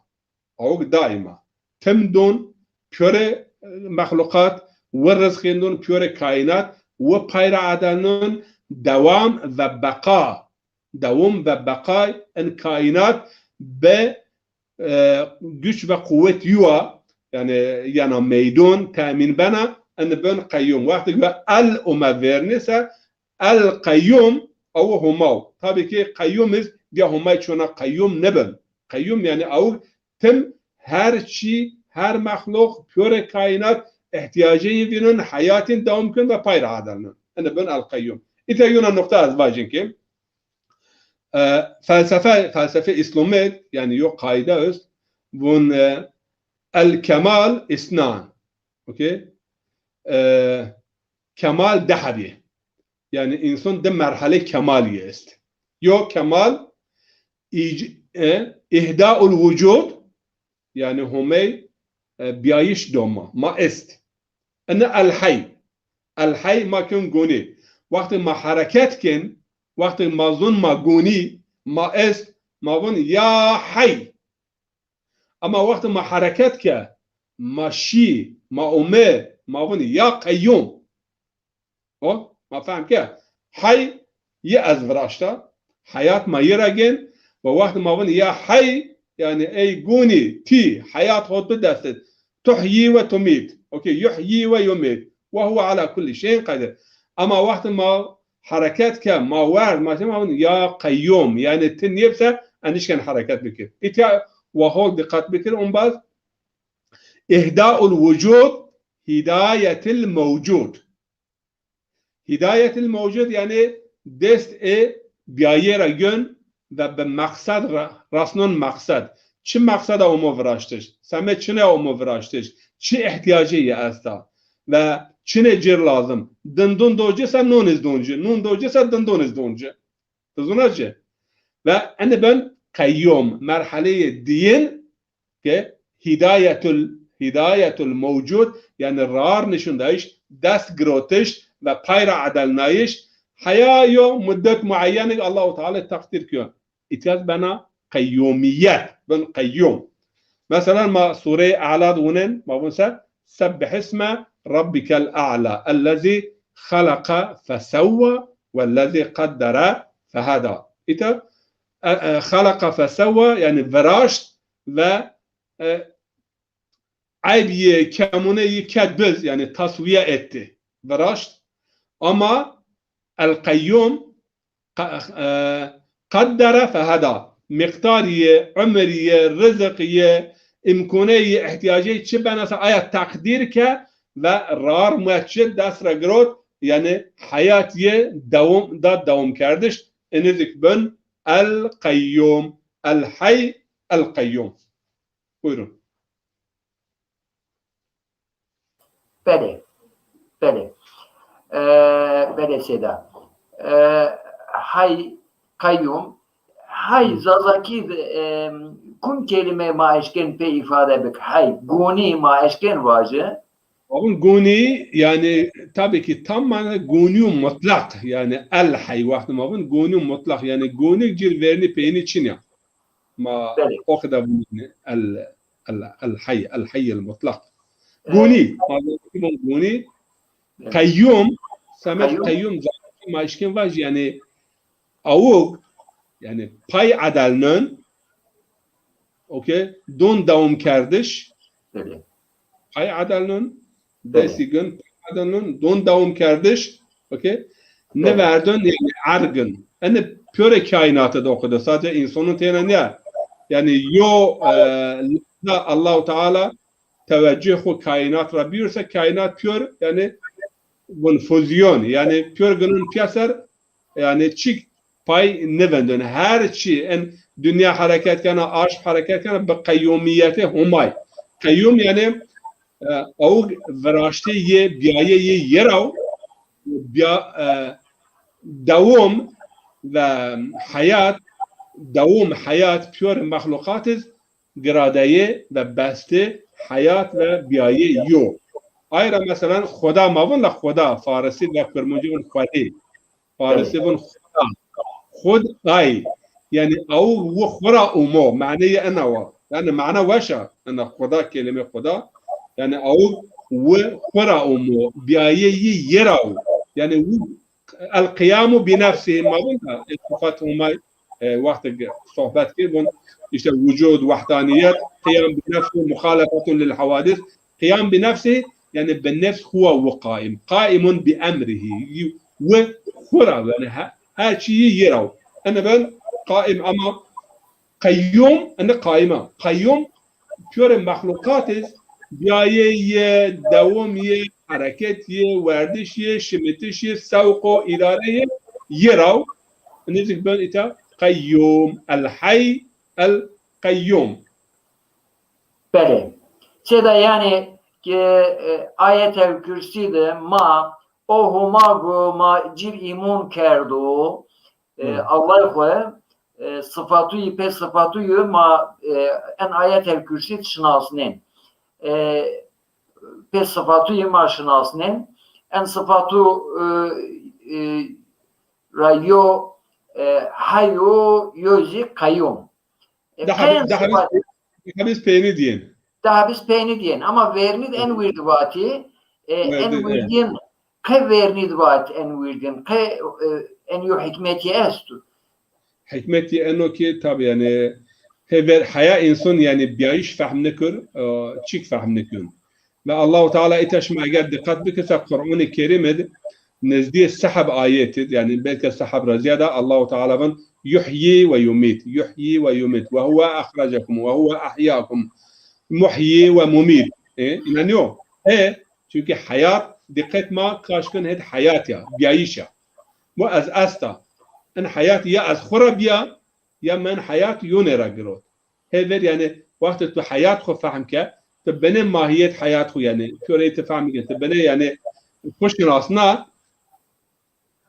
Awik daîma. Tim don, pîyorê, e, mexluqat, wi rizqîn don, pîyorê kaînat, wi pay ra edelnon, dewam ve beqa. Dewam ve beqay in kaînat bi, e, güç ve quwet yuwa, yanî yena meydon, temîn bena, in ben qeyyum. Wextê ke el ome vernî se, El Qeyyum, ew Homa o. Tabî ki qeyyum iz dîya Homay çona qeyyum nibin. Qeyyum yanî ew tim her çî, her mexluq, pîyorê kaînat îhtîyacê yi vînin, heyatîn dewam kin ve pay ra edelnin. Ini bin El Qeyyum. Îta yuna nuqta ez vajin ki, e, felsefe, felsefe Îslomî, yanî yo qaîde est, vun, e, El Kemal Îsnan. Okey? E, kemal di hebî. Yanî însan di merhelê kemalî est. Yo kemal, îc-, e, îhdaul wucud, yanî Homey, e, bîyayîş do ma. Ma est. Ene el hey. El hey ma kin gonî. Wextê ma hereket kin, wextê ma zon ma gonî, ma est, ma vun ya hey. Ama wextê ma hereket ke, ma şî, ma ome, ma vun ya qeyyum. O, ma fehm ke, hey yi ez viraşta, heyat ma yi ra gên, ve wextê ma vun ya hey, yanî ey gonî, tî, heyat hot bi dest id. Tuhyî ve tumît. Okey, yuhyî ve yumît. Ve huve ala kullî şeyin qedir. Ama wextê ma hereket ke, ma werd, ma şey, ma vun ya qeyyum, yanî ti nêbse, e nişken hereket bikir. Îtya wa hol diqet bikir, umbaz, îhdaul wucud, hîdayetil mewcud. Hîdayetil mewcud, yanî dest ê bîyayê ra gön ve bi meqsed ra-, rasnon meqsed. Çi meqseda omo viraştiş? Seme çine omo viraştiş? Çi îhtîyacê yi esta? Ve çinê cir lazim? Dindun do ci se nun iz don ci, nun do ci se dindun iz don ci. Ti zûna ci. Ve ene ben qeyyûm, merheleyê diyin ke hidayetul, hidayetul mewcud, yanî rar nişundayiş, dest girotiş ve pay ra edelnayiş, heya yo muddet mueyyenik Allahu Teala teqdîr kiyo. Îtya bena qeyyûmîyet, bin qeyyûm. Mesela ma Sûreyê E'la de wunên, ma vun se, "Sebbihisme rabbikel a'la, ellezî xeleqe fesewwe, wellezî qaddere feheda." Îta, e, e, xeleqe fesewwe, yanî viraşt ve, e, eyb yê, kemûne yê kerd biz, yanî taswiye etti, viraşt. Ama El-Qeyyûm, qa-, e, qaddere feheda. Miqdar yê, umir yê, rizik yê, îmkûne yê, îhtîyacê çi benase aya teqdîr ke ve rar mueccil dest ra girot, yanî heyat yê dewam, da dewamkerdiş. Enizik bin El-Qeyyûm, El-Heyy El-Qeyyûm. Buyurun. Belê. Belê. E, belê sêda. E, hay qeyyûm. Hay zazakî de, e, kum kelîme ma eşkên pê îfade bik? Hay, gonî ma eşkên vajî? Ma vun gonî, yanî, tabii ki tam mana gonî mutlak, yanî el hay wextê ma vun gonî mutlak, yanî gonî cir vernî peynî çin ya. Ma Belê. o qeda vun el, el, el hay, el hay el mutlak. Gonî, ma vun gonî, Belê. qeyyûm, semed Qeyyûm. qeyyûm, zazakî ma eşkên vaj, yanî awug, yanî pay edelnên, okey, don dewamkerdiş, Belê. pay edelnên, Belê. destî gin, pay edelnên, don dewamkerdiş, okey, Belê. niverdin, yanî ergin. Ene pîyorê kaînatî de o qeda, sadece însanûn têna nîya. Yanî yo, e, lehza Allahu Teala teveccüh xwu kaînat ra bîyur se, kaînat pîyor, yanî vun fuzyon, yanî pîyor ginun pîya ser, yanî çîk pay nivindun. Her çî, en dinya hereket kena, aşm hereket kena, bi qeyyûmîyetê Homay. Qeyyûm yanî, e, awug viraştê yê, bîyayê yê yê ra, bîya, e, dewam ve heyat, dewam heyat pîyor mexluqat iz giradeyê ve bestê heyat ve bîyayê yo. Ay ra meselan Xuda ma vun la Xuda, Farisî ve Kurmancî vun Xwedî. Farisî vun Xuda. Xud ay. Yanî awug wu xwu ra umo. Maneyê ena wa. Yanî mana weş a. Ena Xuda, kelîme Xuda. Yanî awug wu xwu ra umo. Bîyayê yî yê ra wu. Yanî wu El-qîyamu bi nefsihî, ma vun da, e, sifat Homay, e, wextê sohbet kir, vun, îşte, wucud, wehdanîyet, qîyam bi nefsihî, muxalefetun lil hawadis, qîyam bi nefsihî, yanî bi nefs xwu wa wu qaîm. Qaîmun bi emrihî. Wi xwu ra, yanî he-, her çî yî yê ra. Ene ben qaîm ama qeyyûm, ene qaîm a. Qeyyûm pîyorê mexluqat iz bîyayê yê, dewam yê, hereket yê, werdiş yê, şimitiş yê, sewq û îdare yê, yê ra. Nêzik ben îta qeyyûm, el-heyy el-qeyyûm. Belê. Sêda yanî ke, e, Ayetel Kursî de ma o Homa go ma cir îmon kerdo, e, Hı. Allay xwu, e, sifatûyî, pê sifatûyî ma, e, en Ayetel Kursî şinasnên. E, pê sifatûyî ma şinasnên. En sifatû, e, e, ra yo, e, hay o, yo zî qeyyûm. E, Daha qey en biz, daha biz, sifat- daha biz peynî diyên. Daha biz peynî diyên. Ama vernî de en wîrdî vatî, e, en Werdî, evet. wîrdîn, qey vernî de vatî en wîrdîn, qey, e, en yo hikmetî esto. Hikmetî eno ki, tabi, yanî, hê ver-, heya însan, yanî, bîyayîş fehm nikir, e, çîk fehm nikir. Ve Allahu Teala îta şima eger diqet bikir se Qur'anê Kerîm id nizdîyê seheb ayet id, yanî belkî seheb ra zîyada Allahu Teala vun yuhyi ve yumît, yuhyi ve yumît, ve huve ehrecekum, ve huve ehyâkum, muhyi ve mumît. E, înanîyo? E, çunkî heyat, diqet ma kaşkin hêt heyat ya, bîyayîş ya. Bu ez esta. In heyat ya ez xwu ra bîya, ya men heyat yonê ra girot. Hê ver, yanî, wextê tu heyat xwu fehm ke, tu binê mahîyet heyat xwu, yanî, pîyorê ti fehm ke, tu binê, yanî, xwu şinasna,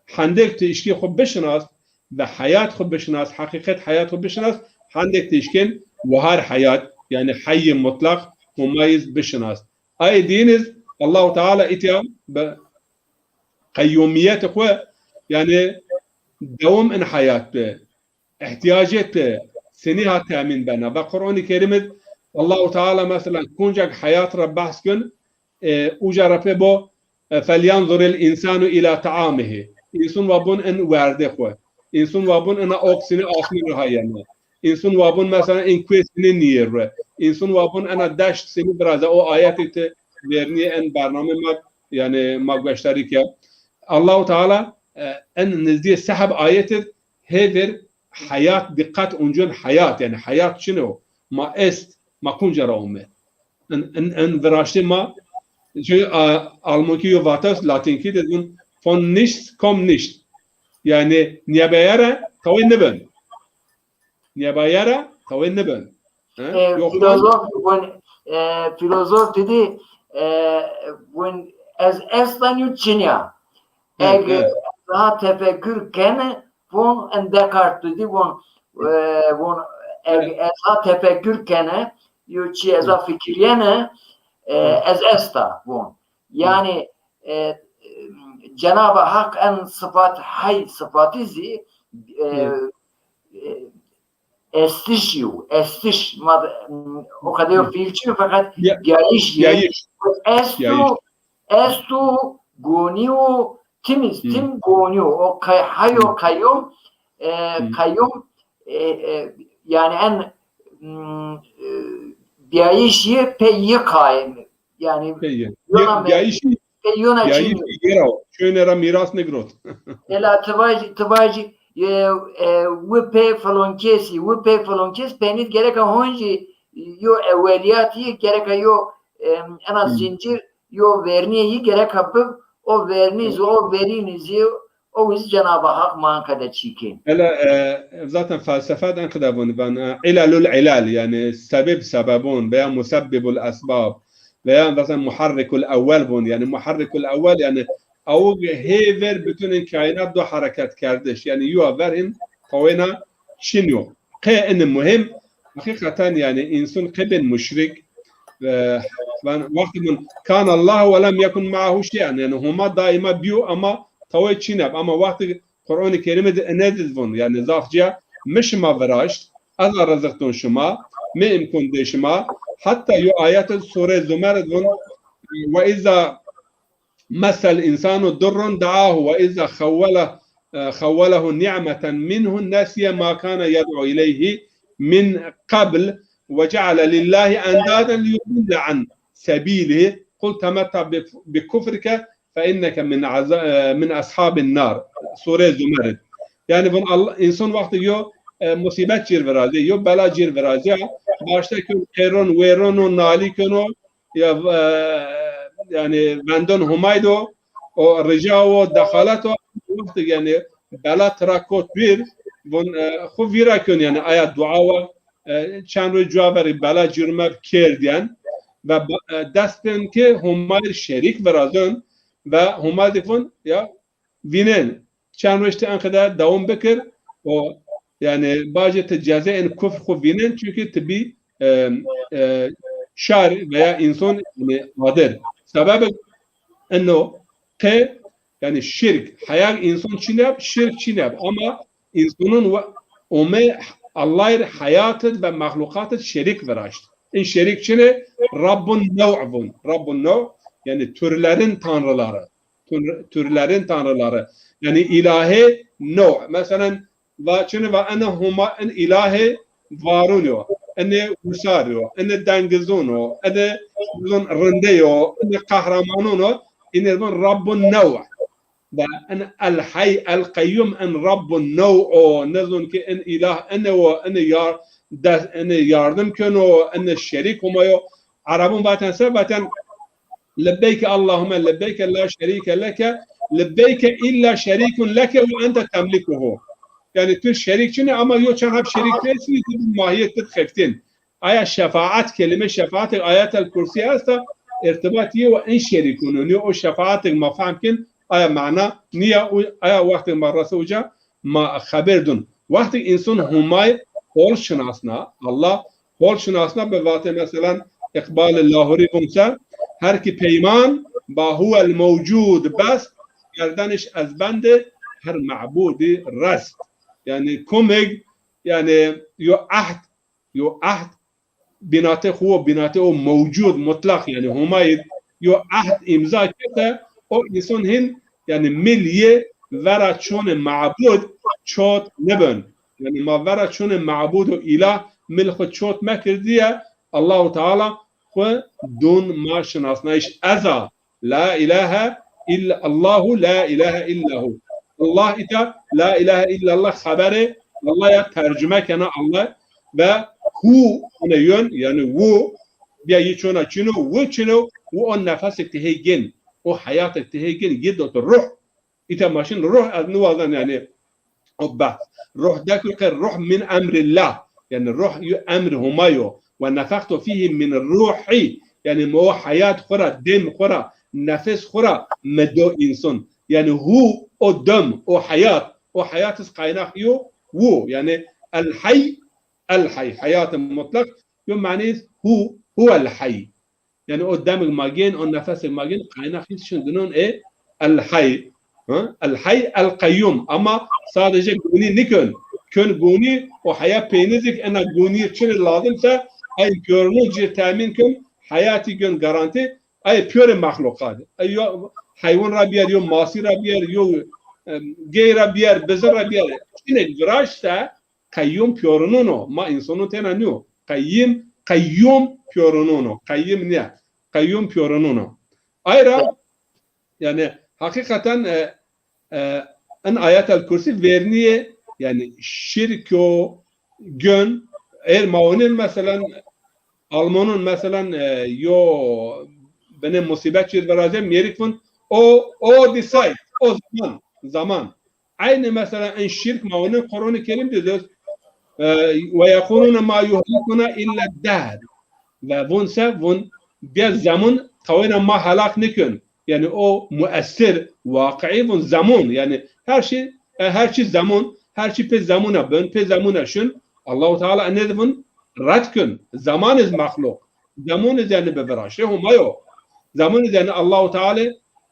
hendêk tu îşkê xwu bişinas, ve heyat xwu bişinas, heqîqet heyat xwu bişinas, hendek tişkên wahar heyat, yanî heyê mutlaq, Homa yî zî bişinas. Ayê dîyin iz Allahu Teala îtya bi qeyyumîyetê xwu, yanî dewam in heyat bi, îhtîyacê ti senî ha temîn bena. Ve Qur'anî Kerîm iz Allahu Teala mesela kuncek heyat ra behs kun, e, uca ra pê bo, e, "Felyanzuril insanu ila taamihi." Însan wa bun in werdê xwu. Însan wa bun ina ok senî asmîn ra ha yena. Însan wa bun mesela in kuê senî nîyê ru. Însan wa bun ina deşt senî viraze. O ayetê ti vernîyê in bernamê ma, yanî ma gueştarî ke. Allahu Teala, e, in nizdîyê seheb ayet id hêvêr heyat, dîqet uncun heyat, yanî heyat çin o. Ma est, ma kunca ra ome. In, in, in viraştê ma, çi, a, almankî yo vate est, latînkî de zun von nichts kommt nichts. Yanî nîyebeyere tawê nibin. Nîyebeyere tawê nibin. He? E, Yok, filozof, vun, e, filozof dedi, e, vun ez estan yo çinya. He, Eg he. ez ha tefekkür kene, vun en Descartes dedi, vun, e, vun eg He. ez ha tefekkür kene, yo çi ez ha fikirîyene, e, He. ez esta, vun. Yanî, e, e, Cenab-ı Hak en sıfat, hay sıfatı zi, e, Hı. e, estiş yo, estiş. Ma, o kadar yo fiil çi yo, fakat Ya-, biyayış ye. biyayış. Estu, Biyayış. estu, goniyo, timiz, Hı. tim goniyo. O kay-, hayo Hı. kayyum, e, Hı. kayyum, e, e, yanî en, m, e, biyayış ye pe yi kaim. Yanî Peki. yona Ge-, me-, Gayişî, pe yona gayişî çin. Yera o. Çöne ra miras nigirot. Ela ti vajî, ti vajî, e, e, wi pê filonkesî, wi pê filonkes penît gereka honcî yo eweliyatî, gereka yo, e, ena Hı. zincir, yo vernîyê yî gereka bib, o vernî zî, o verînî zî, o zî Cenab-ı Hak manka de çîkên. Hele, e, zaten felsefet en qide vun, ben, e, ilalul ilal, yanî sebeb sebebun veya musebbibul esbab veya mesela muharrikul ewwel vun, yanî muharrikul ewwel, yanî awug hêver bütün in kainat do hareket kerdiş, yanî yuwa ver in tawêna çin yo. Qe ini muhim, hakikaten yanî însan qe bên muşrik, e, ben wextê min kan Allah ve lem yekun maahu şey'en, yanî Homa daîma bîyo ama tawê çin eb. Ama wextê Qur'anê Kerîmî de ine di vun, yanî zaf ca mi şima viraşt, ez a riziq don şima, mi îmkun dê şima. Hetta yo ayet id Sûre Zumer id vun, ve îza messel însanu durrun da'ahu ve îza xewwele-, e, xewwelehu ni'meten minhu nesiye ma kana yed'u ileyhi min qabl ve ceale lillahi endaden liyudille an sebîlihi. Qul temetta bi, bi kufrike fe inneke min eza-, e, min eshabin nar. Sûre Zumer id. Yanî vun Allah, însan wextê yo, e, musîbet cîr virazê, yo bela cîr virazê, başta kön qêron, wêron o, nalî kön o, ya, e, yanî vendon Homay do, o rica o, dexalet o, wextê yanî bela tira kot vîr, vun, e, xwu vîra kön, yanî aya dua wa, e, çend roj cuwa verî bela cîr ome kerdîyen ve ba-, e, dest bên ki Homay ir şerîk virazon ve Homay di vun ya vînen. Çend roj ti enqede dewam bikir, o, yanî, bacê ti cezayên kufr xwu vînen, çunkî ti bî, e, e, şar veya însan, yanî, adir. Sebebê ino qe, yanî, şirk, heyag însan çin eb, şirk çin eb. Ama însanon we-, ome Allah ir heyat id ve mexluqat id şerîk viraşt. In şerîk çin ê? Rabbun New' vun. Rabbun New', yanî türlerin tanrıları. Tür-, türlerin tanrıları. Yanî îlahê new'. Meselen, va çini va ene Homa, in îlahê varun o, ene wisar o, ene dengizun o, ene, bizon, rinde yo, ene qehremanun o, ine vun Rabbun New'. Va in El Heyy El Qeyyum, in Rabbun New' o, nizon ki in îlah ene o, ene yar-, des-, ene yardim keno, ene şerîk Homa yo. Erebun vaten se, vaten Lebbeyke Allahumme lebbeyke la şerîke leke, lebbeyke illa şerîkun leke ve ente temlikuhu. Yanî tu şerîk çin ê ama yo çend heb şerîk pê estî, tu bi mahîyet tu xeftên. Aya şefaet, kelîme şefaetê Ayetel Kursî esta, irtibat yê we in şerîkun o. Nîyo o şefaetê ma fehm kên, aya mana nîya, aya wextê ma rese uca, ma xeber dun. Wextêk însan Humay hol şinasna, Allah hol şinasna, bi vatê meselan Îqbalê Lahurî vun se, her ki peyman ba huwel mewcud best, gerdeniş ez bende her mebudî rest. Yanî kumig, yanî yo ehd, yo ehd bînatê xwu, bînatê o mewcud, mutlaq, yanî Humayî yo ehd îmza kete, o însan hin, yanî mil yê vera çonê mabud çot nibin. Yanî ma vera çonê mabud û îlah mil xwu çot mekirdiye, Allahu Teala xwu dun ma şinasnayîş. Ez a, la ilahe illa Allahu, la ilahe illa hu. Allah îta la ilahe illallah xeberê Allah ya, tercume kena Allah. Ve hu, hone yön, yanî wu, biya yi çona çino, wu çino, wu o nefesek ti hey gên, o heyatek ti hey gên, yi doto ruh. Îta ma şin ruh ez niwazan, yanî o behs. Ruh dekir qe ruh min emrillah. Yanî ruh yo emr Huma yo. Ve nefextu fihi min ruhi. Yanî mi o heyat xwu ra, dem xwu ra, nefes xwu ra mi do însan. Yanî hu o dem, o heyat. O heyat iz qaynax yo wu. Yanî el hey, el hey, heyatê mutlaq. Yo manî iz hu, huwel hey. Yanî o demig ma gên, o nefesig ma gên, qaynax hîç çin dinon ê el hey. Ha? El hey el qeyyum. Ama sadece gunî nikön. Kön gunî, o heya peynî zik ena gunî çin lazim se, ay piyorinon cir temîn kön, heyatî gön garantî, ay piyorê mexluqat. Ay yo heywan ra biyer, yo masî ra biyer, yo, em, gey ra biyer, bizir ra biyer. Çinek viraşt se, qeyyum piyorinon o. Ma însanon têna nîyo. Qeyyim, qeyyum piyorinon o. Qeyyim nîye. Qeyyum piyorinon o. Ay ra, yanî, heqîqeten, e, e, in Ayetel Kursî vernîyê, yanî, şirk o gön, eger ma wonên, meselan, Almanon, meselan, e, yo binê musîbet cir virazê, mêrik vun, o, o decide, o zaman, zaman. Eynî mesela in şirk ma wonên Quranê Kerîm de dest, e, "Ve yekulune ma yuhlikuna illa dehr." Ve vun se, vun bê zemun tawêna ma helak nikön. Yanî o muessir, waqiî vun zemun. Yanî her şey, e, her çî zemun, her çî pê zemuna bin, pê zemuna şin. Allahu Teala enê de vun red kön. Zeman iz mexluq. Zemun iz yanî bi viraştê Huma yo. Zemun iz yanî Allahu Teala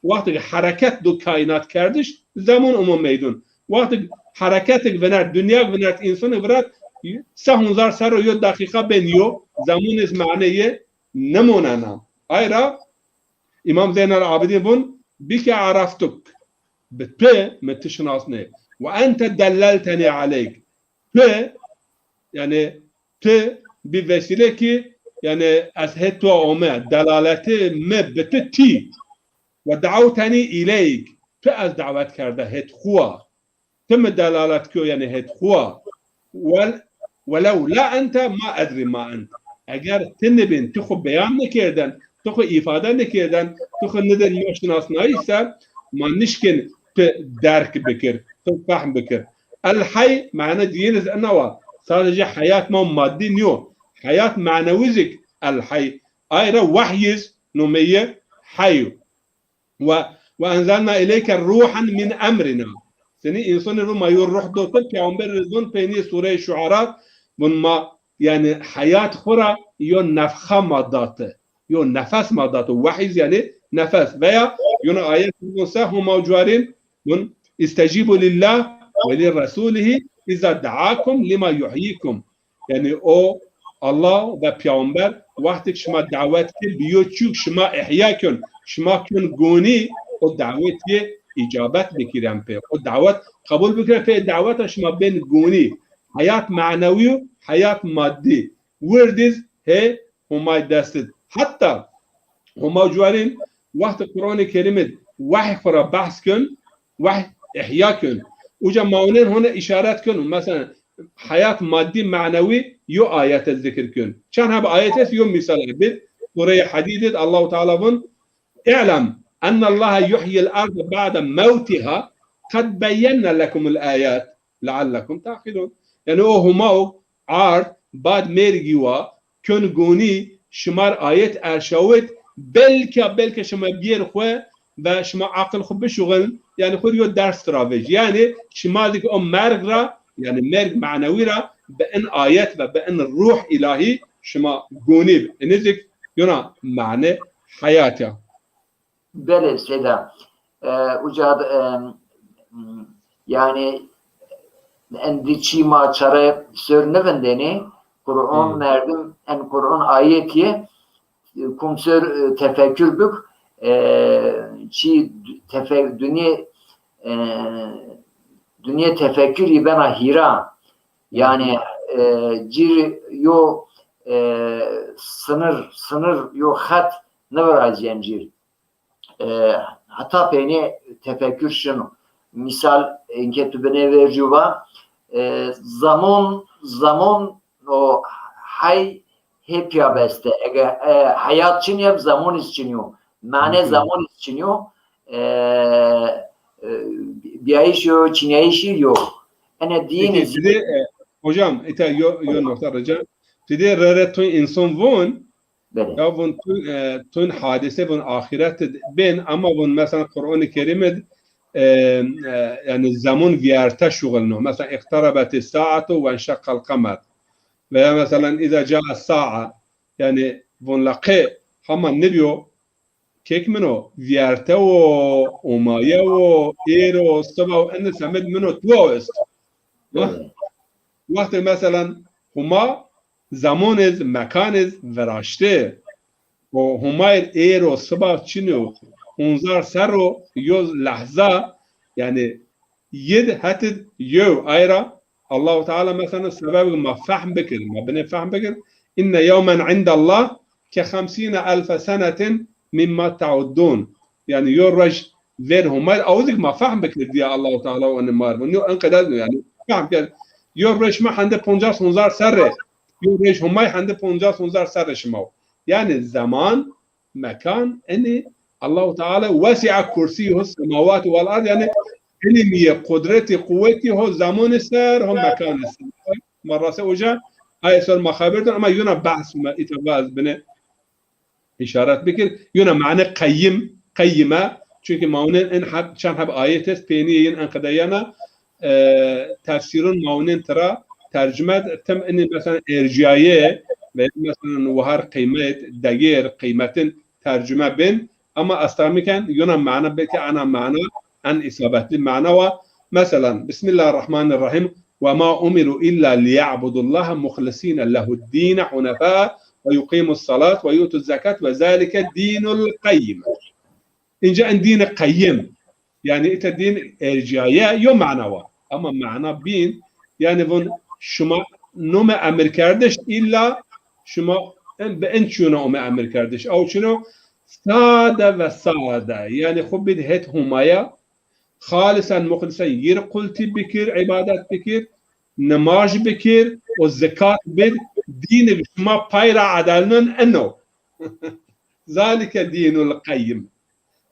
wextêk hereket do kaînat kerdiş, zemun umo meydun. Wextêk hereketik vinert, dinya vinert, însanî vinert, se hunzar serr o yo deqîqa bên yo, zemun iz maneyê nimonena. Ay ra Îmam Zeynel Abidîn vun, "Bike araftuk." Bi ti mi ti şinasnê. "Ve ente delleltenî aleyk." Ti, yanî ti bi vesîle ki, yanî ez hê to ome, delaletê mi bi ti tî. "Ve da'awtenî îleyk." Ti ez dawet kerde hêt xwu wa. Ti mi delalet kyo, yanî hêt xwu wa. Wel-, "Welew la ente ma edrî ma ent." Eger ti nibên, ti xwu beyan nikirden, ti xwu îfade nikirden, ti xwu nidên ma şinasnayîş se, ma nişkên ti derk bikir, ti fehm bikir. El hey, mane diyên iz ena wa. Sadece heyat ma maddî nîyo. Heyat manewî zik el hey. Ay ra wehy iz nomeyê hey yo. Ve, "Ve enzelna ileyke ruhen min emrina." Senî însanî ro ma yo ruh dotir, peyxamber ri zon peynî sureyê Şuara, vun ma, yanî heyat xwu ra yo nefxa ma dati. Yo nefes ma dato. Wehy iz yanî nefes. Veya yona ayet vun se, Homa cuarîn vun, "Îstecîbû lillah ve li resûlihî îza deakum lima yuhyîkum." Yanî o Allah ve peyxamber wextêk şima dawet kir, bi yo çîk şima ihya kön, şima kön gonî, o dawet yê îcabet bikirên pê. O dawet qebul bikirên pê, daweta şima bên gonî. Heyat manewî û heyat maddî. Wird iz hê Homay dest id. Heta Homa cuarîn wextê Quranê Kerîm id wehy xwu ra behs kön, wehy ihya kön. Uca ma wonên hona îşaret kön. Mesela heyat maddî, manewî yo ayete zikir kön. Çend heb ayet est, yo mîsal bid. Sureyê Hedîd id Allahu Teala vun, "I'lem ennallaha yuhyil arde ba'de mewtiha, qed beyyennâ lekumul ayat." "Leallekum ta'qilun." Yanî o Homa o ard bad mêrgî wa, kön gonî, şimar ayet erşawit, belka, belka şima biyêr xwu ve şima aqil xwu bişuxiln, yanî xwu rê yo ders tira vej. Yanî şima zî ki o merg ra, yanî merg manewî ra bi in ayet ve bi in ruh îlahî şima gonî bi. Inî zî ki yona mane heyat a. Belê, Seyda. E, uca, e, yanî endî çî ma çare ser nivindênê, Qur'on, hmm, merdim en Qur'on ayetî, e, kum ser, e, tefekkür bik, e, çî tefe-, dinya, e, dinya tefekkürî bena hîra. Yanî, e, cîr yo, e, sınır, sınır yo xet nivirazîyen cîr. E, heta peynî tefekkür şino. Mîsal, inke tu binê vercû va, e, zamon, zamon o hay hepya beste. Ege, e, heyat çinî yeb, zamon iz çinî yo. Mane, hı hı, zamon iz çinî yo. E, e, biyayîş yo, çinîyayîşî yo. Ene dîn... Peki, iz... Ti de, e, hocam, îta yo, yo nokta rica. Ti de rere tu însan von, belê, ya von tu, e, tun hadise von axiret id bên, ama von mesela Qur'an-ı Kerim id, e, e, yanî zaman viyerte şuxulno. Mesela, "İqtarabeti sa'atu ve enşakkal kamer." Veya mesela, "İza ca'a sa'a." Yanî von la qe hama nibyo, kek min o, viyerte wo, omaye wo, êr o, siba wo, ene semed min o, tu wo est. Wextê, wextê mesela Huma zaman iz, mekan iz viraştê. O Humayr êr o, siba çin o, hunzar serr o, yo lehza, yanî yid hetid yew ay ra Allahu Teala mesela sebeb ma fehm bikir, ma binê fehm bikir. Inne yewmen indallah ke xemsîne elfe senetin mimma tauddun. Yanî yo roj ver Humayr, aw zik ma fehm bikir diye Allahu Teala û enê mar. Yo enqede yanî fehm kerd. Yo roj ma hende poncas hunzar serre. Yo roj Humay hende poncas hunzar serre şima. Yanî zaman, mekan, enî Allahu Teala wesi'a kursiyuhu semawati vel ard, yanî ilmîye, qudretî, quwetî ho zamanî ser, ho mekanî ser. Ma rase oca, ay ser ma xeber dun, ama yona behs ma îta vaz bine. Îşaret bikir. Yona mane qeyim, qeyime. Çunkî ma unin in heb, çend heb ayet est, peynî yin enqedeyena, e, tefsîrun ma unin tira tercüme d, tim inî mesela erciyaye ve mesela wahar qeymet, degêr, qeymetin tercüme bin. Ama estamîken yona mane, belkî ana mane, en îsabetli mane wa. Mesela, Bismillahirrahmanirrahim. "Ve ma umiru illa liya'budullaha muhlisîne lehu'd-dîne hunefa ve yuqîmus salat ve yu'tuz zekat ve zalike dînul qeyyim." Înca en dîne qeyyim. Yanî îta dîn erciyaye yo mana wa. Ama mana bîn, yanî vun şima nome emirkerdiş, îlla şima en, bi en çîyona ome emirkerdiş. Aw çino sade ve sade. Yanî xwu bid het Humaya, xalisen muxlisen yir qultî bikir, îbadet bikir, nimaj bikir û zekat bid, dînik şima pay ra edelnin eno. Zalike dînul qeyyim.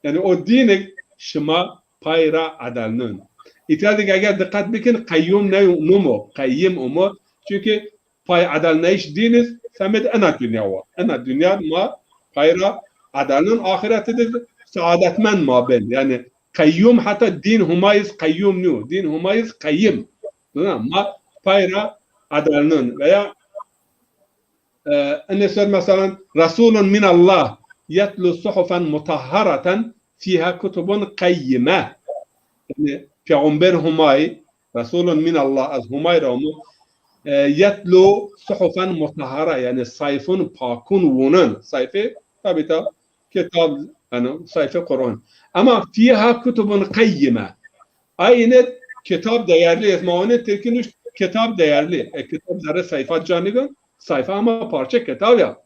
Yanî o dînik şima pay ra edelnin. Îtya dik eger diqet bikin, qeyyum ne numo, qeyyim umo. Çunkî pay edelnayîş dîn iz semed ena dinya wa. Ena dinya ma pay ra edelnin, axiret id saadetmend ma bin. Yanî qeyyum heta dîn Humay iz qeyyum nîyo. Dîn Humay iz qeyyim. Duna ma pay ra edelnin. Veya, e, ene ser mesela Resulun minallah yetlu suhufen mutahhareten fiha kutubun qeyyime. Yanî Peyxamber Humay, Resulun minallah, ez Humay ra umo, e, yetlu suhufen mutahhara, yanî sayfun pakun wunun. Sayfe, tabî ta kitab, yanî sayfe Qur'an. Ama fiha kutubun qeyyime. Aynı kitab değerli, ez ma unin tirkî nuşt kitab değerli. E, kitab zerre sayfa ca nîbin, sayfa ama parça kitab ya.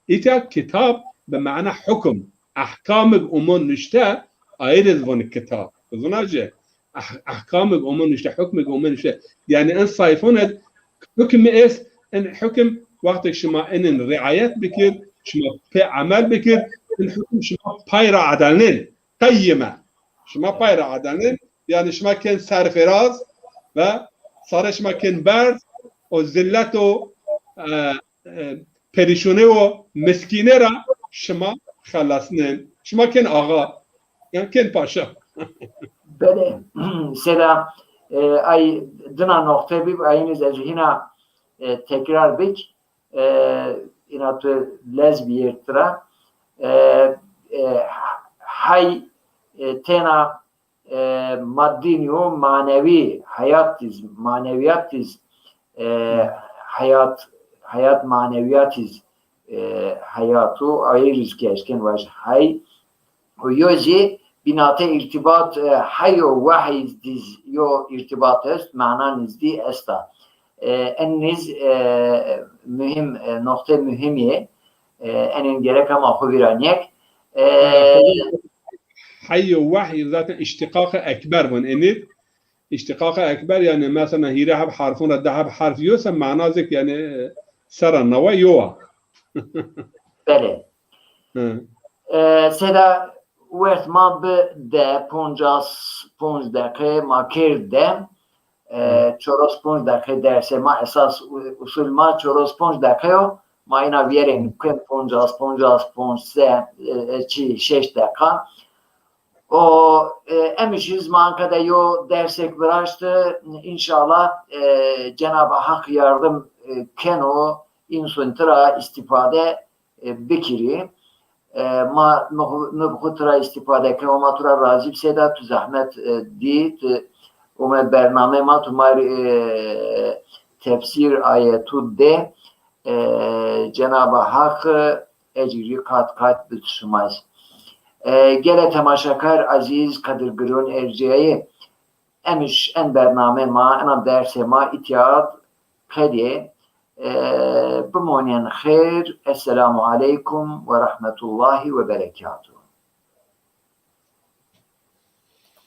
Îtya kitab bi mana hukm, ehkamik umo nuşte, ayir iz vun kitab. Zuna ci, eh-, ehkamik umo nuşte, hukmik umo nuşte. Yanî en sayfon id hukm est, en hukm wextek şima inin riayet bikir, şima pê emel bikir, en hukm şima pay ra edelnin. Qeyyime. Şima pay ra edelnin. Yanî şima kên serfiraz ve sarê şima kên berz û zillet û, e, e, perîşûne û miskîne ra şima xelasnin. Şima kên axa, yanî kên paşa. Belê, sêda, e, ay dina noqte bî, ayîniz ez hîna, e, tekrar bik, e, îna tu lez bîyêr tira. E, e, hay, e, têna, e, maddî nîyo, manewî, heyat iz, manewîyat iz, e, heyat, heyat manewîyat iz, e, heyat o, ayîr iz ke eşken vaj hay. O yo zî bînate îrtîbat, e, hay û wehy iz dîz yo îrtîbat est, mana nizdî esta. E, en niz, e, muhîm, e, noqte muhîm yê. E, enên gerek ama xo vîra nêk. E, Hey û wehy zaten îştîqaqê ekber vûn. Enî îştîqaqê ekber, yanî mesela hîrê heb harfûn ra di heb harf yo se, mana zî yanî sera nawa yo a. Belê. Hı. E, sêda wert ma bi de, poncas, ponc deqe ma kerd de. E, çoros ponc deqe dersê ma, esas u-, usul ma çoros ponc deqe yo. Ma îna vîyerên ken poncas, poncas, ponc, se, e, e, çi, şeş deqa. O, e, emiş iz ma anka de yo dersek viraşti. Înşallah, e, Cenab-ı Hak yardım, e, keno, însun tira îstîfade, e, bikirî. E, ma, mi xu-, mi bi xu tira îstîfade keno, ma tu ra razî bi, sêda tu zehmet, e, dî, tu ome bername ma, tu ma rê, e, tefsîr ayetu de, e, Cenab-ı Hak ecrî qat qat bid şima zî. E, gelê temaşakar ezîz, qedirgirûn ercîyayê, emiş en bername ma, ena dersê ma îtya qedê, e, bimonên xêr. Esselamu aleykum ve rahmetullahi ve berekatuh.